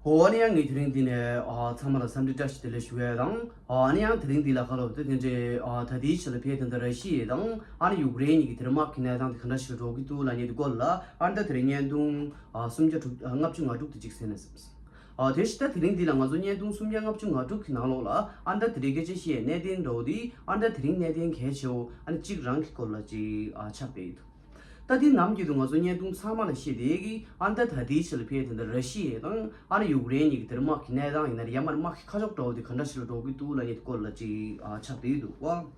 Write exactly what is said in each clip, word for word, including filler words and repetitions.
ཨོ་ཨ་ནི་ཡང་ངས་དེ་རིང་འདི་ནས་ཨ་ཚང་མ་ལ་འཚམས་འདྲི་བཀྲ་ཤིས་བདེ་ལེགས་ཞུ་ཡས་དང་། ཨ་ནི་ཡང་དེ་རིང་འདི་ལ་ཁ་ལོ་དེ་དེ་འདྲའི་ཨ་ད་ལྟའི་ཆ་ལ་ཕེབས་དེ་འདྲ་ར་ཤི་ཡ་དང་ཨ་ནི་ཡུཀ་རེན་གཉིས་ཀྱི་དེ་རིང་དམག་གི་གནས་སྟངས་དེ་ག་འདྲ་ཞིག་འགྲོ་གི་འདུག་ལབ་མཁན་དེ་སྐོར་ལ་ཨ་ནི་ད་དེ་རིང་བརྙན་ཐུང་ཨ་སུམ་བརྒྱ་དྲུག་ཨ་ལྔ་བཅུ་ང་དྲུག་དེ་གཅིག་གསན་ན་བསམས། ཨ་དེ་བཞིན་ད་དེ་རིང་འདི་ལ་ང་ཚོ་བརྙན་ཐུང་སུམ་བརྒྱ་ལྔ་བཅུ་ང་དྲུག་གི་ནང་ལོགས་ལ་ཨ་ནི་ད་དེ་རིང་སྐད་ཆ་བཤད་གནད་དོན་འདྲ་བོ་དེ་ཨ་ནི་ད་དེ་རིང་གནད་དོན་གལ་ཆེ་བོ་ཨ་ནི་གཅིག་རང་གི་སྐོར་ལ་ཅིག་ཨ་ཆགས་བསྡད་ཡོད། ད་དེ་ནམ་རྒྱུན་དུ་ང་ཚོ་བརྙན་ཐུང་ཚང་མ་ལ་བཤད་བསྡད་ཀྱི་ཨ་ནི་ད་ད་ལྟའི་ཆ་ལ་ཕེབས་དེ་འདྲ་ར་ཤི་ཡ་དང་ཨ་ནི་ཡུཀ་རེན་གཉིས་ཀྱི་དེར་དམག་གི་གནས་སྟངས་ཡིན་ན་རེད། ཡང་མ་དམག་གི་ཁ་ཕྱོགས་འདྲ་བོ་དེ་ག་འདྲ་ཞིག་ལ་འགྲོ་གི་འདུག་ལབ་མཁན་དེ་སྐོར་ལ་ཅིག་ཨ་ཆགས་བསྡད་ཡོད་འདུག་བ།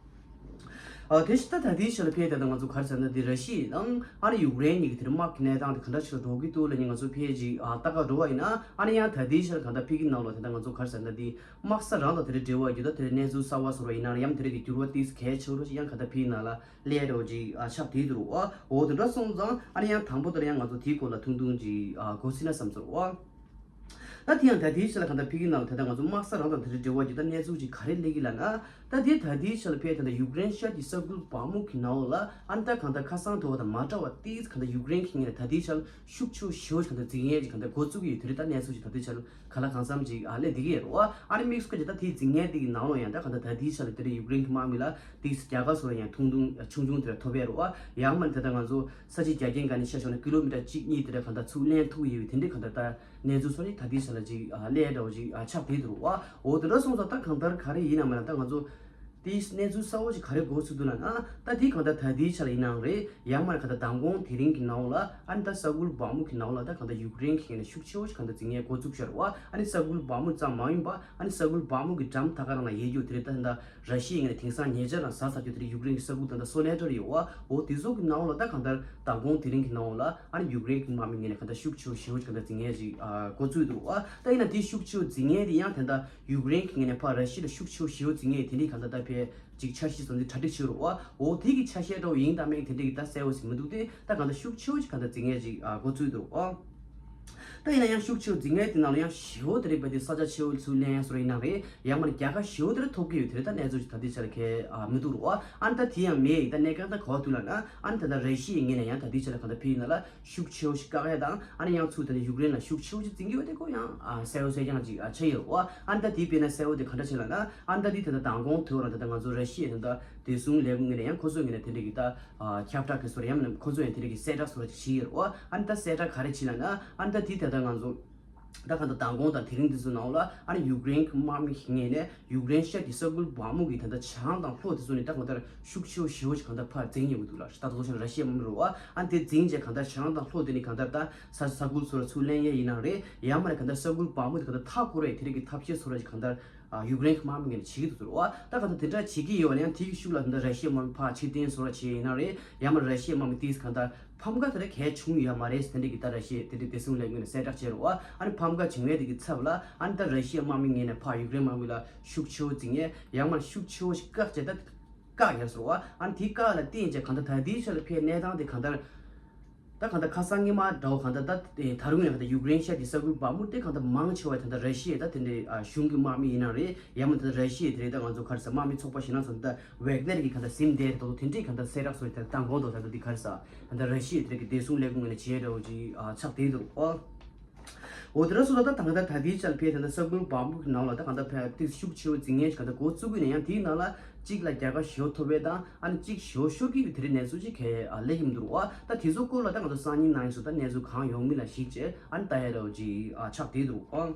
ཨ་དེ་བཞིན་ད་ད་ལྟའི་ཆ་ལ་ཕེབས་དེ་ད་ང་ཚོ་ག་རེ་ཟེར་ན་དེ་ར་ཤི་ཡ་དང་ཨ་ནི་ཡུཀ་རེན་གཉིས་ཀྱི་དེར་དམག་གི་གནས་སྟངས་དེ་ག་འདྲ་ཞིག་ལ་འགྲོ་གི་འདུག་ལབ་མཁན་དེ་ང་ཚོ་ཕེབས་ཅིག་ཨ་ལྟ་ག་འགྲོ་བ་ཡིན་ན་ཨ་ནི་ཡང་ད་ལྟའི་ཆ་ལ་གང་ལྟར་ཕ་གི་ནང་ལོགས་དེ་ད་ང་ཚོ་ག་རེ་ཟེར་ན་དེ་དམག་ས་རང་དང་དེ་རིང་འབྲེལ་བ་ཡོད་ད་དེ་གནས་ཚུལ་གསར་བ་བཟོ་བ་ཡིན་ན་ཡང་དེ་རིང་གི་འགྱུར་བ་ཏིས་གལ་ཆེ་བོ་ཞིག་ཡང་གང་ལྟར་ཕ་གི་ནང་ལ་ལས་རོ་ཅིག་ཨ་ཆགས་བསྡད་འདུག་བ། འོ་དེ་འདྲ་སོང་ཙང་ཨ་ནི་ཡང་དང་པོ་དེར་ཡང་ང་ཚོ་དེའི་སྐོར་ལ་ཐུང་ཐུང་ཅིག་ཨ་གོ་ཟིན་ན་བསམ་ཚོར་བ། ད་དེ་ཡང་ད་ལྟའི་ཆ་ལ་གང་ལྟར་ཕ་གི་ནང་ལ་ད་ལྟ་ང་ཚོ་དམག་ས་རང་དང་དེ་འདྲའི་འབྲེལ་བ་ཅིག་ད་གནས་ཚུལ་ཅིག་ག་རེ་སླེབས་ཀྱི་ལབ་ན། ད་དེ་ད་ལྟའི་ཆ་ལ་ཕེབས་ད་ལྟ་ཡུཀ་རེན་ཤར་གྱི་ས་ཁུལ་བག་མུག་གི་ནང་ལ་ཨ་ནི་ད་གང་ལྟར་ཁ་སང་དེ་བ་དང་མ་འདྲ་བ་ཏིས་གང་ལྟར་ཡུཀ་རེན་གྱི་ངོས་ནས་ད་ལྟའི་ཆ་ལ་ཤུགས་ཆེ་བོ་ཞེ་བོ་ཅིག་གང་ལྟར་འཛིང་ཡས་ཅིག་གང་ལྟར་འགོ་བཙུགས་ཀྱི་ཡོད། དེ་རིང་ད་གནས་ཚུལ་ཅིག་ད་ལྟའི་ཆ་ལ་ག་ལ་གང་འཚམ་ཅིག་ཨ་སླེབས་བསྡད་ཀྱི་ཡོད་རེད་བ། ཨ་ནི་དམིགས་སུ་བཀར་ཅིག་ད་དེའི་འཛིང་ཡས་དེ་གི་ནང་ལོགས་ཡང་ད་གང་ལྟར་ད་ལྟའི་ཆ་ལ་དེ་རིང་ཡུཀ་རེན་གྱི་དམག་མི་ལ་ཏིས་རྒྱལ་ཁ་སོགས་ལ་ཡང་ཐུང་ཐུང་ཆུང་ཆུང་དེ་འདྲ་ཐོབ་ཡས་རེད་བ། ཡང་མིན་ད་ལྟ་ང་ཚོ་ས་ཆའི་རྒྱ་ཁྱོན་སྒང་ནས་ཆ་བཞག་ན་ཀི་ལོ་མི་ཊར་གཅིག་གཉིས་དེ་འདྲ་གང་ལྟར་ཚུར་ལེན་ཐུབ་ཀྱི་ཡོད་པའི་དེ་འདྲའི་གང་ལྟར་ད་གནས་ཚུལ་སོགས་ནི་ད་ལྟའི་ཆ་ལ་ཅིག་ཨ་ལས་འདྲ་བོ་ཅིག་ཨ་ཆགས་བསྡད་འདུག་བ། འོ་དེ་འདྲ་སོང་ཙང་ད་གང་ལྟར་ག་རེ་ཡིན་ནམ་ལབ་ན་ད་ང་ཚོ་དེའི་གནས་ཚུལ་གསར་བ་ཅིག་ག་རེ་འགོ་ཚུགས་འདུག་ལབ་ན། ད་དེ་གང་ལྟར་ད་ལྟའི་ཆ་ལ་ཡིན་ནའང་རེད། ཡང་མིན་གང་ལྟར་མདང་དགོང་དེ་རིང་གི་ནང་ལ་ཨ་ནི་ད་ས་ཁུལ་བག་མུག་གི་ནང་ལ་ད་གང་ལྟར་ཡུཀ་རེན་གྱི་ངོས་ནས་ཤུགས་ཆེ་བོ་ཞིག་གང་ལྟར་འཛིང་ཡས་འགོ་བཙུགས་ཤར་བ། ཨ་ནི་ས་ཁུལ་བག་མུག་ཙམ་མ་ཡིན་པ་ཨ་ནི་ས་ཁུལ་བག་མུག་གི་འགྲམ་ད་ག་རང་ལ་ཡོད་རྒྱུ་དེ་རེད། ད་ད་ར་ཤི་ཡའི་ངོས་ནས་དེང་སང་ཉེ་ཆར་རང་ཟ་ཚར་རྒྱུ་དེ་རེད། ཡུཀ་རེན་གྱི་ས་ཁུལ་ད་ད་སོ་ལེ་ཏར་ཡོད་བ། འོ་དེ་ཚོ་གི་ནང་ལ་ད་གང་ལྟར་མདང་དགོང་དེ་རིང་གི་ནང་ལ་ཨ་ནི་ཡུཀ་རེན་གྱི་དམག་མི་ངོས་ནས་གང་ལྟར་ཤུགས་ཆེ་བོ་ཞེ་བོ་ཞིག་གང་ལྟར་འཛིང་ཡས་ཅིག་ཨ་འགོ་བཙུགས་འདུག་བ། ད་ཡིན་ན་དེ་ཤུགས་ཆེ་བོ་འཛིང་ཡས་དེ་ཡང་དེ་འདྲ་ཡུཀ་རེན་གྱི་ངོས་ནས་ཕར་ར་ཤི་ཡ་ལ་ཤུགས་ཆེ་བོ་ཞེ་བོ་འཛིང་ཡས་དེ་འདྲའི་གང་ལྟར་ད་ཕར་ཅིག་འཆར་གཞི་བཟོ་འདི་གྲ་སྒྲིག་བྱེད་རོགས་བ། འོ་དེ་གི་ཆ་ཤས་འདྲ་བོ་ཡིན་དང་མིན་དེ་འདྲ་གི་ད་གསལ་བོ་ཞིག་མི་འདུག་སྟེ། ད་གང་ལྟར་ཤུགས་ཆེ་བོ་ཅིག་གང་ལྟར་འཛིང་ཡས་ཅིག་ཨ་འགོ་བཙུགས་འདུག་བ། ད་ཡིན་ན་ཡང་ཤུགས་ཆེ་བོ་འཛིང་ཡས་དེ་ནང་ལ་ཡང་ཞེ་བོ་དེ་རིགས་པ་དེ་ས་ཆ་ཆེ་བོ་ཚུར་ལེན་ཡས་སོགས་ཡིན་ན་རེད། ཡང་མིན་རྒྱལ་ཁ་ཞེ་བོ་དེ་རིགས་ཐོབ་ཀྱི་ཡོད། དེ་རིགས་ད་གནས་ཚུལ་ཅིག་ད་ལྟའི་ཆ་ལ་གལ་ཨ་མི་འདུག་རོགས་བ། ཨ་ནི་ད་དེ་ཡང་མེད་ཡིན། ད་གནད་འགག་ད་ག་བ་འདུག་ལབ་ན། ཨ་ནི་ད་ལྟ་ར་ཤི་ཡའི་ངོས་ནས་ཡང་ད་ལྟའི་ཆ་ལ་གང་ལྟར་ཕ་གི་ནང་ལ་ཤུགས་ཆེ་བོ་ཞིག་བཀག་ཡས་དང་ཨ་ནི་ཡང་ཚུར་ད་ལྟ་ཡུཀ་རེན་ལ་ཤུགས་ཆེ་བོ་ཞིག་འཛིང་གི་ཡོད་དེ་ཁོ་ཡང་ཨ་གསལ་བོ་གསལ་རྐྱང་ཅིག་ཨ་ཆགས་ཡོད་རེད་བ། ཨ་ནི་ད་དེའི་དཔེར་ན་གསལ་བོ་དེ་ག་འདྲ་ཆེ་ལབ་ན། ཨ་ནི་ད་དེ་ད་ལྟ་མདང་དགོང་དུས་རང་ད་ལྟ་ང་ཚོ་ར་ཤི་ཡའི་ད་ལྟ་བདེ་སྲུང་ལས་ཁུངས་ངོས་ནས་ཡང་ཁོ་ཚོའི་ངོས་ནས་དེ་འདྲ་གི་ད་ཨ་ཁྱབ་བསྒྲགས་གི་སོགས་ཡང་མིན་ཁོ་ཚོ་ཡང་དེ་འདྲ་གི་གསལ་བསྒྲགས་སོགས་ཅིག་བྱས་ཡོད་རེད་བ། ཨ་ནི་ད་གསལ་བསྒྲགས་ག་རེ་བྱས་ལབ་ན། ཨ་ནི་ད་དེ་ད་ལྟ་ང་ཚོ་ད་གང་ལྟར་མདང་དགོང་དང་དེ་རིང་འདི་ཚོའི་ནང་ལ་ཨ་ནི་ཡུཀ་རེན་གྱི་དམག་མི་ཞིག་ངོས་ནས་ཡུཀ་རེན་ཤར་གྱི་ས་ཁུལ་བག་མུག་གི་ད་ལྟ་བྱང་དང་ལྷོ་དེ་ཚོ་ནས་ད་གང་ལྟར་ཤུགས་ཆེ་བོ་ཞེ་བོ་ཞིག་གང་ལྟར་ཕར་འཛིང་ཡོང་གི་འདུག་ལ། ད་དུང་ཤར་ར་ཤི་ཡའི་དམག་མི་རེད་བ། ཨ་ནི་དེ་འཛིང་བྱས་གང་ལྟར་བྱང་དང་ལྷོ་དེ་ནས་གང་ལྟར་ད་ས་ས་ཁུལ་ཚོ་ལ་ཚུར་ལེན་ཡས་ཡིན་ན་རེད། ཡང་མིན་ན་གང་ལྟར་ས་ཁུལ་བག་མུག་དེ་གང་ལྟར་མཐའ་བསྐོར་བའི་དེ་རིགས་ཀྱི་ཐབས་ཤེས་བཟོ་འདྲ་ཅིག་གང་ལྟར་ཨ་ཡུཀ་རེན་གྱི་དམག་མི་ངོས་ནས་བྱེད་ཀྱི་འདུག་ཟེར་བ། ད་གང་ལྟར་དེ་འདྲ་བྱེད་ཀྱི་ཡོད་ན་ཡང་དེའི་ཤུགས་ལ་ད་ལྟ་ར་ཤི་ཡའི་དམག་མི་ཕར་ཕྱིར་འཐེན་བཟོ་འདྲ་བྱས་ཡིན་ན་རེད། ཡང་མིན་ར་ཤི་ཡའི་དམག་མི་དེས་གང་ལྟར་ཕམ་ཁ་དེ་འདྲ་གས་བྱུང་ཡོད་མ་རེད་ཟེར་དེ་འདྲ་གི་ད་ར་ཤི་ཡའི་དེ་འདྲའི་བདེ་སྲུང་ལས་ཁུངས་ནས་གསལ་བསྒྲགས་བྱས་རེད་བ། ཨ་ནི་ཕམ་ཁ་བྱུང་ཡས་དེ་གི་ཚབ་ལ་ཨ་ནི་ད་ར་ཤི་ཡའི་དམག་མི་ངོས་ནས་ཕར་ཡུཀ་རེན་དམག་མི་ལ་ཤུགས་ཆེ་བོ་འཛིང་ཡས་ཡང་མིན་ཤུགས་ཆེ་བོ་ཞིག་བཀག་བྱས་ད་བཀག་ཡས་ཟེར་བ། ཨ་ནི་དེ་བཀག་ལ་བརྟེན་བྱས་གང་ལྟར་ད་ལྟའི་ཆ་ལ་ཕར་གནས་སྟངས་དེ་གང་ལྟར། ད་གང་ལྟར་ཁ་སང་སྔོན་མ་འདྲ་བོ་གང་ལྟར་ད་ད་རུང་ཡང་གང་ལྟར་ཡུཀ་རེན་ཤར་གྱི་ས་ཁུལ་བག་མུག་དེ་གང་ལྟར་མང་ཆེ་བ་ད་ལྟ་ར་ཤི་ཡའི་ད་དེ་འདྲའི་ཨ་གཞུང་གི་དམག་མི་ཡིན་ན་རེད། ཡང་མིན་ད་ལྟ་ར་ཤི་ཡའི་དེ་རེད། ད་ང་ཚོ་ག་རེ་ཟེར་དམག་མི་ཚོགས་པ་ཞིག་ན་སོང་ད་ཝེག་ནེར་གྱི་གང་ལྟར་ཟིན་བསྡད་རེད། ད་དེ་འདྲའི་གང་ལྟར་གསལ་བསྒྲགས་སོགས་ད་ལྟ་མདང་དགོང་དུ་ད་ལྟ་འདི་ག་རེ་ཟེར་ད་ལྟ་ར་ཤི་ཡའི་དེ་རིགས་ཀྱི་བདེ་སྲུང་ལས་ཁུངས་ངོས་ནས་བྱས་འདྲ་བོ་ཅིག་ཨ་ཆགས་བསྡད་འདུག་ཨོ། འོ་དེ་འདྲ་སོང་ད་ད་གང་ལྟར་ད་ལྟའི་ཆར་ཕར་ད་ལྟ་ས་ཁུལ་བག་མུག་གི་ནང་ལ་ད་གང་ལྟར་ཕར་ཏོག་ཙམ་ཤུགས་ཆེ་བོ་འཛིང་ངེས་ཀྱི་གང་ལྟར་འགོ་བཙུགས་ཀྱི་ནས་ཡང་དེའི་ནང་ལ་གཅིག་ལ་རྒྱལ་ཁ་ཞེ་པོ་ཐོབ་པའི་དང་ཨ་ནི་གཅིག་ཞེ་པོ་ཤོར་གྱི་ཡོད་པའི་དེ་རིང་གནས་ཚུལ་ཅིག་གས་ཨ་སླེབས་ཀྱི་མི་འདུག་རོ། ད་དེ་ཚོ་སྐོར་ལ་ད་ང་ཚོ་སང་ཉིན་གནངས་ཉིན་སུ་ད་གནས་ཚུལ་གང་ཡོང་མིན་ལ་གཞིགས་བྱས་ཨ་ནི་ལྟ་ཡ་འདྲ་བོ་ཅིག་ཨ་ཆགས་བསྡད་འདུག་རོ།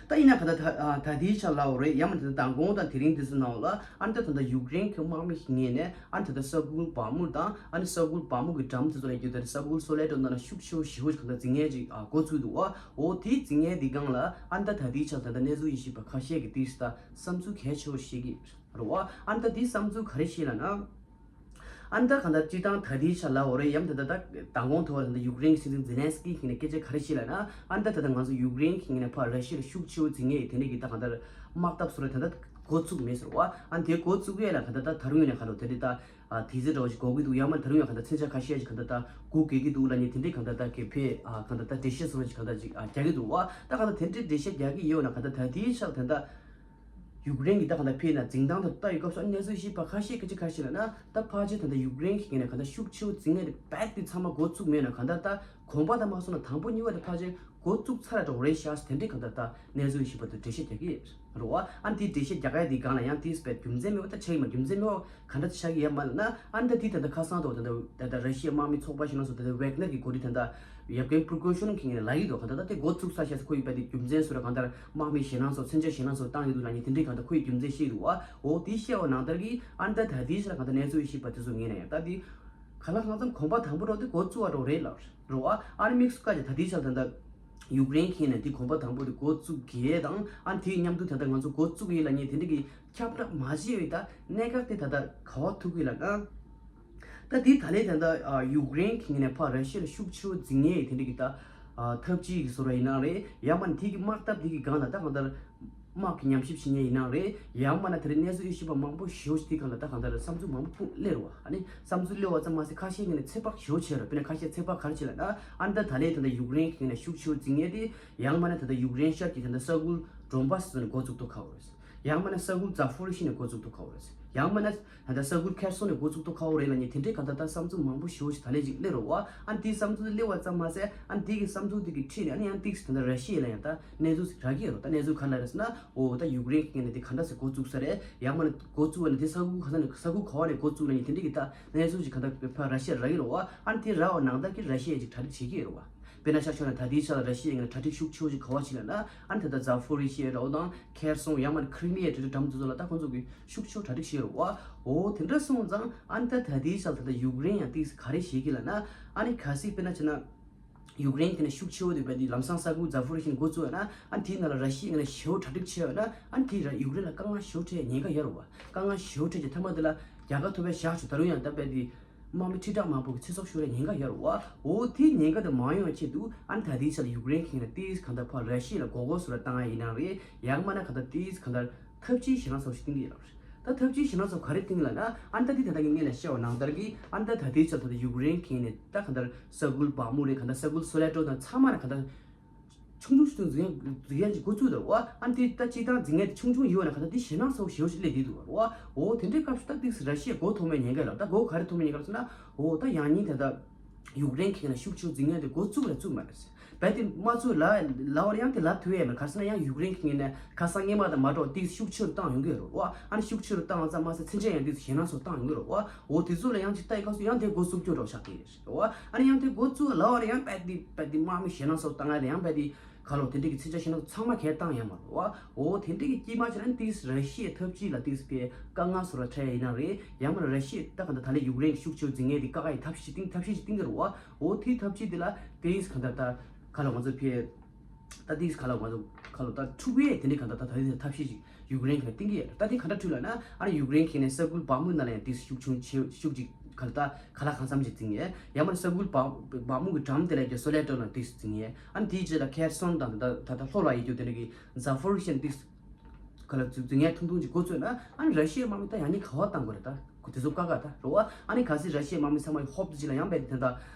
ད་ཡིན་ན་ག་ད་ད་ཨ་ད་ལྟའི་ཆར་ལབ་པ་རེད། ཡང་མིན་ད་ལྟ་མདང་དགོང་དང་དེ་རིང་དེ་ཚོའི་ནང་ལ་ཨ་ནི་ད་ད་ལྟ་ཡུཀ་རེན་གྱི་དམག་མི་ཞིག་ངོས་ནས་ཨ་ནི་ད་ལྟ་ས་ཁུལ་བག་མུག་དང་ཨ་ནི་ས་ཁུལ་བག་མུག་གི་འགྲམ་དེ་ཚོ་ལ་ཡོད་ད་ས་ཁུལ་སོ་ལེ་ཏོ་ནང་ལ་ཤུགས་ཆེ་བོ་ཞེ་པོ་ཞིག་གང་ལྟར་འཛིང་ངེས་ཅིག་ཨ་འགོ་ཚུགས་འདུག་བ། འོ་དེའི་འཛིང་ངེས་འདི་སྒང་ལ་ཨ་ནི་ད་ད་ལྟའི་ཆར་ད་ལྟ་གནས་ཚུལ་ཡིན་ཞིག་པ་ཁ་ཤས་ཀྱིས་དེ་ད་བསམ་ཚུལ་གལ་ཆེ་བོ་བཤད་ཀྱི་རེད་བ། ཨ་ནི་ད་དེའི་བསམ་ཚུལ་ག་རེ་བཤད་ལབ་ན། ཨ་ནི་ད་གང་ལྟར་སྤྱིར་བཏང་ད་ལྟའི་ཆར་ལབ་པ་རེད། ཡང་ད་ད་ད་མདང་དགོང་ཐོག་ལ་ད་ཡུཀ་རེན་གྱི་སྲིད་འཛིན་ཛེ་ལན་སི་ཀི་ཞིག་ནས་སྐད་ཆ་ག་རེ་བཤད་ལབ་ན། ཨ་ནི་ད་ད་ད་ང་ཚོ་ཡུཀ་རེན་གྱི་ནས་ཕར་ར་ཤི་ཡ་ལ་ཤུགས་ཆེ་བོ་འཛིང་ངེས་དེ་འདྲ་གི་ད་གང་ལྟར་དམག་འཐབ་སོགས་རེད། ད་ད་འགོ་བཙུགས་མེད་ཟེར་བ། ཨ་ནི་དེ་འགོ་བཙུགས་ཡས་ལ་གང་ལྟར་ད་ད་རུང་ཡིན་ན་གང་ལྟར་དེ་འདྲ་ད། ཨ་དེ་ཚེ་འདྲ་བོ་ཞིག་དགོས་ཀྱི་འདུག་ཡང་མ་ད་རུང་ཡང་གང་ལྟར་མཚོན་ཆ་ཁ་ཤས་ཅིག་གང་ལྟར་ད་སྒུག་དགོས་ཀྱི་འདུག་ལབ་ནས་དེ་འདྲའི་གང་ལྟར་ད་གི་ཕེ་ཨ་གང་ལྟར་ད་འགྲེལ་བཤད་སོགས་ཅིག་གང་ལྟར་ཅིག་ཨ་རྒྱག་གི་འདུག་བ། ད་གང་ལྟར་དེ་འདྲའི་འགྲེལ་བཤད་རྒྱག་གི་ཡོད་ན་གང་ལྟར་ད་དེའི་ཆར་ད་ལྟ་ཡུཀ་རེན་གྱི་ད་གང་ལྟར་ཕེ་ན་འཛིང་སྟངས་ད་ལྟ་ཡི་སྐབས་སུ་གནས་ཚུལ་ཞིབ་པ་ཁ་ཤས་སྐད་ཆ་ཁ་ཤས་ལབ་ན་ད་ཕལ་ཆེར་ད་ལྟ་ཡུཀ་རེན་གྱི་ངོས་ནས་གང་ལྟར་ཤུགས་ཆེ་བོ་འཛིང་ངེས་དེ་རྦད་དེ་ཚང་མ་འགོ་ཚུགས་མེད་ན་གང་ལྟར་ད། གོམ་པ་དང་མ་སོང་ན་དང་པོ་གཉིས་པ་དེ་ཕལ་ཆེར་འགོ་བཙུགས་ཚར་འགྲོ་རེད་ཤག་དེ་འདྲའི་གང་ལྟར་ད་གནས་ཚུལ་ཞིབ་པ་དེ་འགྲེལ་བཤད་རྒྱག་གི་རེད་བ། ཨ་ནི་དེའི་འགྲེལ་བཤད་རྒྱག་ཡ་དེའི་སྒང་ལ་ཡང་དེ་སྤེ་རྒྱུ་མཚན་མེད་པ་ད་ཆགས་ཀྱི་མ་རེད། རྒྱུ་མཚན་མེད་པ་གང་འདྲ་ཆགས་ཀྱི་ཡོད་མ་རེད་ན། ཨ་ནི་ད་དེ་ད་ལྟ་ཁ་སང་དུ་ད་ལྟ་ད་ལྟ་ར་ཤི་ཡའི་དམག་མི་ཚོགས་པ་ཞིག་ནང་སུ་ད་ལྟ་ཝེག་ནར་གྱི་འགོ་ཁྲིད་ད་ལྟ་ཡབ་གན་པྲི་གོ་ཤོན་གྱིས་ལབ་ཀྱི་འདུག་གང་ལྟར་ད་དེ་འགོ་བཙུགས་ས་ཤག་ཁོ་ཡི་སྤེ་དེ་རྒྱུ་མཚན་སུ་ར་གང་ལྟར་དམག་མི་ཞེད་སྣང་སོགས་མཚོན་ཆ་ཞེད་སྣང་སོགས་བཏང་ཡོད་འདུག་ལབ་མཁན་དེ་འདྲའི་གང་ལྟར་ཁོ་ཡི་རྒྱུ་མཚན་བཤད་འདུག་བ། འོ་དེ་བཤད་པ་ནང་ལྟར་གྱི་ཨ་ནི་ད་ད་དེའི་ཤ་ལ་གང་ལྟར་གནས་ཚུལ་ཞིབ་པ་དེ་ཚོ་ངེས་ན་ཡང་ད་དེ། ག་ལ་གང་འཚམ་གོམ་པ་དང་པོ་རོགས་དེ་འགོ་བཙུགས་པ་རོགས་རེད་ལ། རོགས་ཨ་ཨ་ནི་དམིགས་སུ་བཀར་ཏེ་ད་ལྟའི་ཆར་ད་ལྟ་ཡུཀ་རེན་ཁེངས་ནས་དེ་གོམ་པ་དང་པོ་དེ་འགོ་བཙུགས་གལ་དང་ཨ་ནི་དེའི་མཉམ་དུ་ད་ལྟ་ང་ཚོ་འགོ་བཙུགས་ཡིན་ལ་ཉེ་དེ་འདྲ་གི་ཁྱབ་བསྒྲགས་མ་བྱས་པའི་ད་གནད་འགག་དེ་ད་ལྟ་ག་བ་ཐུག་གི་ལ་ན། ད་དེ་ད་ལས་ད་ལྟ་ཡུཀ་རེན་ཁེངས་ནས་ཕར་ར་ཤི་ཡ་ལ་ཤུགས་ཆེ་བོ་འཛིང་ངེས་དེ་འདྲ་གི་ད་ཐབས་ཇུས་ཀྱི་བཟོ་འདྲ་ཡིན་ན་རེད། ཡང་མ་ནི་དེ་གི་དམག་འཐབ་དེ་གི་སྒང་ལ་ད་གང་ལྟར། དམག་གི་ཉམས་ཞིབ་བྱེད་མཁན་ཡིན་ནའང་རེད། ཡང་མིན་ན་དེ་རིང་གནས་ཚུལ་དབྱེ་ཞིབ་པ་མང་པོ་ཞེ་པོ་ཅིག་དེའི་སྒང་ལ་ད་གང་ལྟར་བསམ་ཚུལ་མང་པོ་སླེབས་རེད་བ། ཨ་ནི་བསམ་ཚུལ་སླེབས་པ་ཙམ་མ་ཟད་ཁ་ཤས་ཀྱིས་ནི་ཚོད་དཔག་ཞེ་པོ་བྱས་རེད། དཔེར་ན་ཁ་ཤས་ཚོད་དཔག་ག་རེ་བྱས་ལབ་ན། ཨ་ནི་ད་ད་ལན་ད་ལྟ་ཡུཀ་རེན་གྱི་ནས་ཤུགས་ཆེ་བོ་འཛིང་ཡས་དེ། ཡང་མིན་ན་ད་ལྟ་ཡུཀ་རེན་ཤར་གྱི་ད་ལྟ་ས་ཁུལ་ཌོན་བྷ་སི་ནས་འགོ་བཙུགས་འདུག་ག་བ་རེད། ཡང་མིན་ན་ས་ཁུལ་ཛ་ཕོ་རི་ཤི་ནས་འགོ་བཙུགས་འདུག་ག་བ་རེད། ཡང་མིན་ན་ད་ལྟ་ས་ཁུལ་ཁེར་སོང་ནས་འགོ་བཙུགས་འདུག་ག་བ་རེད་ལབ་མཁན་དེ་འདྲའི་གང་ལྟར་ད་བསམ་ཚུལ་མང་པོ་ཞེ་པོ་ཅིག་ད་ལན་ཅིག་སླེབས་རེད་བ། ཨ་ནི་དེའི་བསམ་ཚུལ་སླེབས་པ་ཙམ་མ་ཟད་ཨ་ནི་དེ་གི་བསམ་ཚུལ་དེ་གི་འཁྲིས་ནས་ཨ་ནི་ཡང་ཏིག་ཙམ་ད་ལྟ་ར་ཤི་ཡ་ལ་ཡང་ད་གནས་ཚུལ་ཅིག་རག་གི་ཡོད་རེད། ད་གནས་ཚུལ་ག་རེ་རེད་ཟེར་ན། འོ་ད་ཡུཀ་རེན་གྱི་ནས་དེ་ག་འདྲ་སེ་འགོ་བཙུགས་ས་རེད། ཡང་མིན་ན་འགོ་བཙུགས་པ་ནས་དེ་ས་ཁུལ་ག་ས་ནས་ས་ཁུལ་ག་བ་ནས་འགོ་བཙུགས་ལབ་མཁན་དེ་འདྲའི་གི་ད་གནས་ཚུལ་ཅིག་གང་ལྟར་ཕར་ར་ཤི་ཡ་རག་གི་རེད་བ། ཨ་ནི་དེ་རག་པ་ནང་ལྟར་གྱི་ར་ཤི་ཡས་ཅིག་གྲ་སྒྲིག་བྱེད་ཀྱི་ཡོད་རེད་བ། དཔེར་ན་ཆ་བཞག་ན་ད་ལྟའི་ཆ་ལ་ར་ཤི་ཡའི་ངོས་ནས་གྲ་སྒྲིག་ཤུགས་ཆེ་བོ་ཞིག་ག་བ་ཞིག་ལབ་ན། ཨ་ནི་ད་ལྟ་ཛ་ཕོ་རི་ཤི་ཡ་རེད་བ་དང་ཁེར་སོང་ཡང་མིན་ཁྲི་མི་ཡའི་དེ་འདྲའི་འགྲམ་དེ་ཚོ་ལ་ད་ཁོང་ཚོ་གིས་ཤུགས་ཆེ་བོ་གྲ་སྒྲིག་བྱས་རེད་བ། འོ་དེ་འདྲ་སོང་ཙང་ཨ་ནི་ད་ད་ལྟའི་ཆ་ལ་ད་ལྟ་ཡུཀ་རེན་ཡང་ཏིག་ཙམ་ག་རེ་བྱེད་ཀྱི་ལབ་ན། ཨ་ནི་གལ་སྲིད་དཔེར་ན་བྱས་ན་ཡུཀ་རེན་དེ་ནས་ཤུགས་ཆེ་བོ་དེ་བས་དེ་ལམ་སང་ས་ཁུལ་ཛ་ཕོ་རི་ཤི་ནས་འགོ་བཙུགས་ཡོད་ན། ཨ་ནི་དེའི་ནང་ལ་ར་ཤི་ཡའི་ངོས་ནས་ཞེ་པོ་གྲ་སྒྲིག་བྱས་ཡོད་ན། ཨ་ནི་དེ་ར་ཡུཀ་རེན་ལ་དཀའ་ངལ་ཞེ་པོ་འཕྲད་ཉེན་ཁ་ཡོད་རེད་བ། དཀའ་ངལ་ཞེ་པོ་འཕྲད་ཀྱི་མཐའ་མ་དེ་ལ་རྒྱལ་ཁ་ཐོབ་པའི་ཞག་ཅིག་ད་རུང་ཡང་ད་བས་དེ། དམག་མི་ཁྲི་ཕྲག་མང་པོ་གི་ཚེ་སྲོག་ཤོར་བའི་ཉེན་ཁ་ཡོད་རེད་བ། འོ་དེའི་ཉེན་ཁ་དེ་མ་ཡོང་བའི་ཆེད་དུ་ཨ་ནི་ད་ལྟའི་ཆ་ལ་ཡུཀ་རེན་གྱི་ནས་ཏིག་ཙམ་གང་ལྟར་ཕར་ར་ཤི་ཡ་ལ་མགོ་སྐོར་བཟོ་འདྲ་བཏང་ཡ་ཡིན་ནའང་རེད། ཡང་མིན་ན་གང་ལྟར་ཏིག་ཙམ་གང་ལྟར་ཐབས་ཇུས་ཞེད་སྣང་ཚ་པོ་ཞིག་བཏིང་གི་ཡོད་རེད། ད་ཐབས་ཇུས་ཞེད་སྣང་ཚ་པོ་ག་རེ་བཏིང་ལབ་ན། ཨ་ནི་ད་དེ་ད་ལྟ་ངས་སྔོན་ལ་བཤད་པ་ནང་ལྟར་གྱི་ཨ་ནི་ད་ད་ལྟའི་ཆ་ལ་ད་ལྟ་ཡུཀ་རེན་གྱི་ནས་ད་གང་ལྟར་ས་ཁུལ་བག་མུ་རེད། གང་ལྟར་ས་ཁུལ་སོ་ལེ་ཏོ་དང་ཚང་མ་ལ་གང་ལྟར། ཆུང་ཆུང་ཞིག་ཏུ་འཛུལ་ཡང་འཛུལ་ཡང་ཅིག་འགོ་བཙུགས་འདུག་བ། ཨ་ནི་དེ་ད་སྤྱིར་བཏང་འཛུལ་ངན་དེ་ཆུང་ཆུང་ཡོད་ན་ག་ད་དེ་ཞེད་སྣང་ཚ་པོ་ཞེ་པོ་ཞིག་སླེབས་བསྡད་འདུག་བ། འོ་དེ་འདྲའི་སྐབས་སུ་ད་ཏིག་ཙམ་ར་ཤི་ཡ་མགོ་འཐོམ་པའི་ཉེན་ཁ་ཡོད་ལ། ད་མགོ་ག་རེ་འཐོམ་པའི་ཉེན་ཁ་ལབ་ཟེར་ན། འོ་ད་ཡང་སྙིང་དེ་ད་ཡུཀ་རེན་གྱི་ནས་ཤུགས་ཆེ་བོ་འཛུལ་ངན་དེ་འགོ་བཙུགས་ལ་བཙུགས་མ་རེད། རྦད་དེ་མ་བཙུགས་ལ་ལ་བར་ཡང་དེ་ལབ་ཐུབ་ཡས་མེད། ག་རེ་ཟེར་ན་ཡང་ཡུཀ་རེན་གྱི་ནས་ཁ་སང་སྔོན་མ་དང་མ་འདྲ་བ་ཏིག་ཙམ་ཤུགས་ཆེ་རུ་བཏང་ཡོང་གི་ཡོད་རེད་བ། ཨ་ནི་ཤུགས་ཆེ་རུ་བཏང་བ་ཙམ་མ་ཟད་མཚོན་ཆ་ཡང་ཏིག་ཙམ་ཞེད་སྣང་ཚ་པོ་བཏང་ཡོང་གི་རེད་བ། འོ་དེ་ཚོ་ལ་ཡང་ཅིག་ལྟ་ཡི་སྐབས་སུ་ཡང་དེ་འགོ་བཙུགས་སྐྱོ་འདྲ་བོ་ཆགས་ཀྱི་རེད། རེད་བ། ཨ་ནི་ཡང་དེ་འགོ་བཙུགས་ལ་བར་ཡང་རྦད་དེ་རྦད་དེ་དམག་མི་ཞེད་སྣང་ཚ་པོ་བཏང་ཡ་དེ་ཡང་རྦད་དེ་ག་ལོ་དེ་འདྲ་གི་མཚོན་ཆ་ཞེད་སྣང་ཚ་པོ་ཚང་མ་གས་བཏང་ཡ་མ་རེད་བ། འོ་དེ་འདྲ་གི་དཀྱིལ་མ་ཆ་ནས་ཏིག་ཙམ་ར་ཤི་ཡའི་ཐབས་ཇུས་ལ་ཏིག་ཙམ་དཔེ་དཀའ་ངལ་བཟོ་འདྲ་འཕྲད་ཡ་ཡིན་ན་རེད། ཡང་མིན་ན་ར་ཤི་ཡ་ད་ག་ད་ད་ལན་ཡུཀ་རེན་གྱི་ཤུགས་ཆེ་བོ་འཛུལ་ངན་དེ་བཀག་ཡ་ཐབས་ཤེས་བཏིང་ཐབས་ཤེས་ཅིག་བཏིང་གི་རེད་བ། འོ་དེའི་ཐབས་ཇུས་དེ་ལ་ཏིག་ཙམ་ག་ད་ད་ག་ལོ་ང་ཚོ་ཕེ། ད་ཏིག་ཙམ་ག་ལ་བ་ཚོ་ག་ལོ་ད་འཁྲུག་པའི་དེ་འདྲའི་གང་ལྟར་ད་ད་ཐབས་ཤེས་ཤིག་ཡུཀ་རེན་གྱིས་བཏིང་གི་ཡོད། ད་དེ་ག་འདྲ་འཁྲུག་ལབ་ན། ཨ་ནི་ཡུཀ་རེན་གྱི་ནས་ས་ཁུལ་བག་མུ་ནང་ལ་ཡང་ཏིག་ཙམ་ཤུགས་ཆེ་ཤུགས་ཅིག་ག་ལ་ད་ག་ལ་གང་འཚམ་ཅིག་འཛིང་ཡས། ཡང་མིན་ན་ས་ཁུལ་བག་བག་མུ་གི་འགྲམ་དེ་ལ་ཡང་སོ་ལེ་ཏོ་ནང་ཏིག་ཙམ་འཛིང་ཡས། ཨ་ནི་དེའི་རྗེས་ལ་ཁེར་སོན་དང་ད་ད་ད་ལྷོ་ལ་ཡོད་རྒྱུ་དེ་འདྲ་གི་ཛ་ཕོ་རི་ཤན་ཏིག་ཙམ་ག་ལ་འཛིང་ཡས་ཐུང་ཐུང་ཅིག་འགོ་བཙུགས་ན། ཨ་ནི་ར་ཤི་ཡའི་དམག་མི་ད་ཡང་སྙིང་ག་བ་བཏང་དགོས་རེད་ད། ཁོ་དེ་ཚོ་བཀག་ག་ད་རེད་བ། ཨ་ནི་གལ་སྲིད་ར་ཤི་ཡའི་དམག་མི་ཚང་མ་ཧོབ་ཏེ་ཅིག་ལ་ཡང་རྦད་དེ་ད་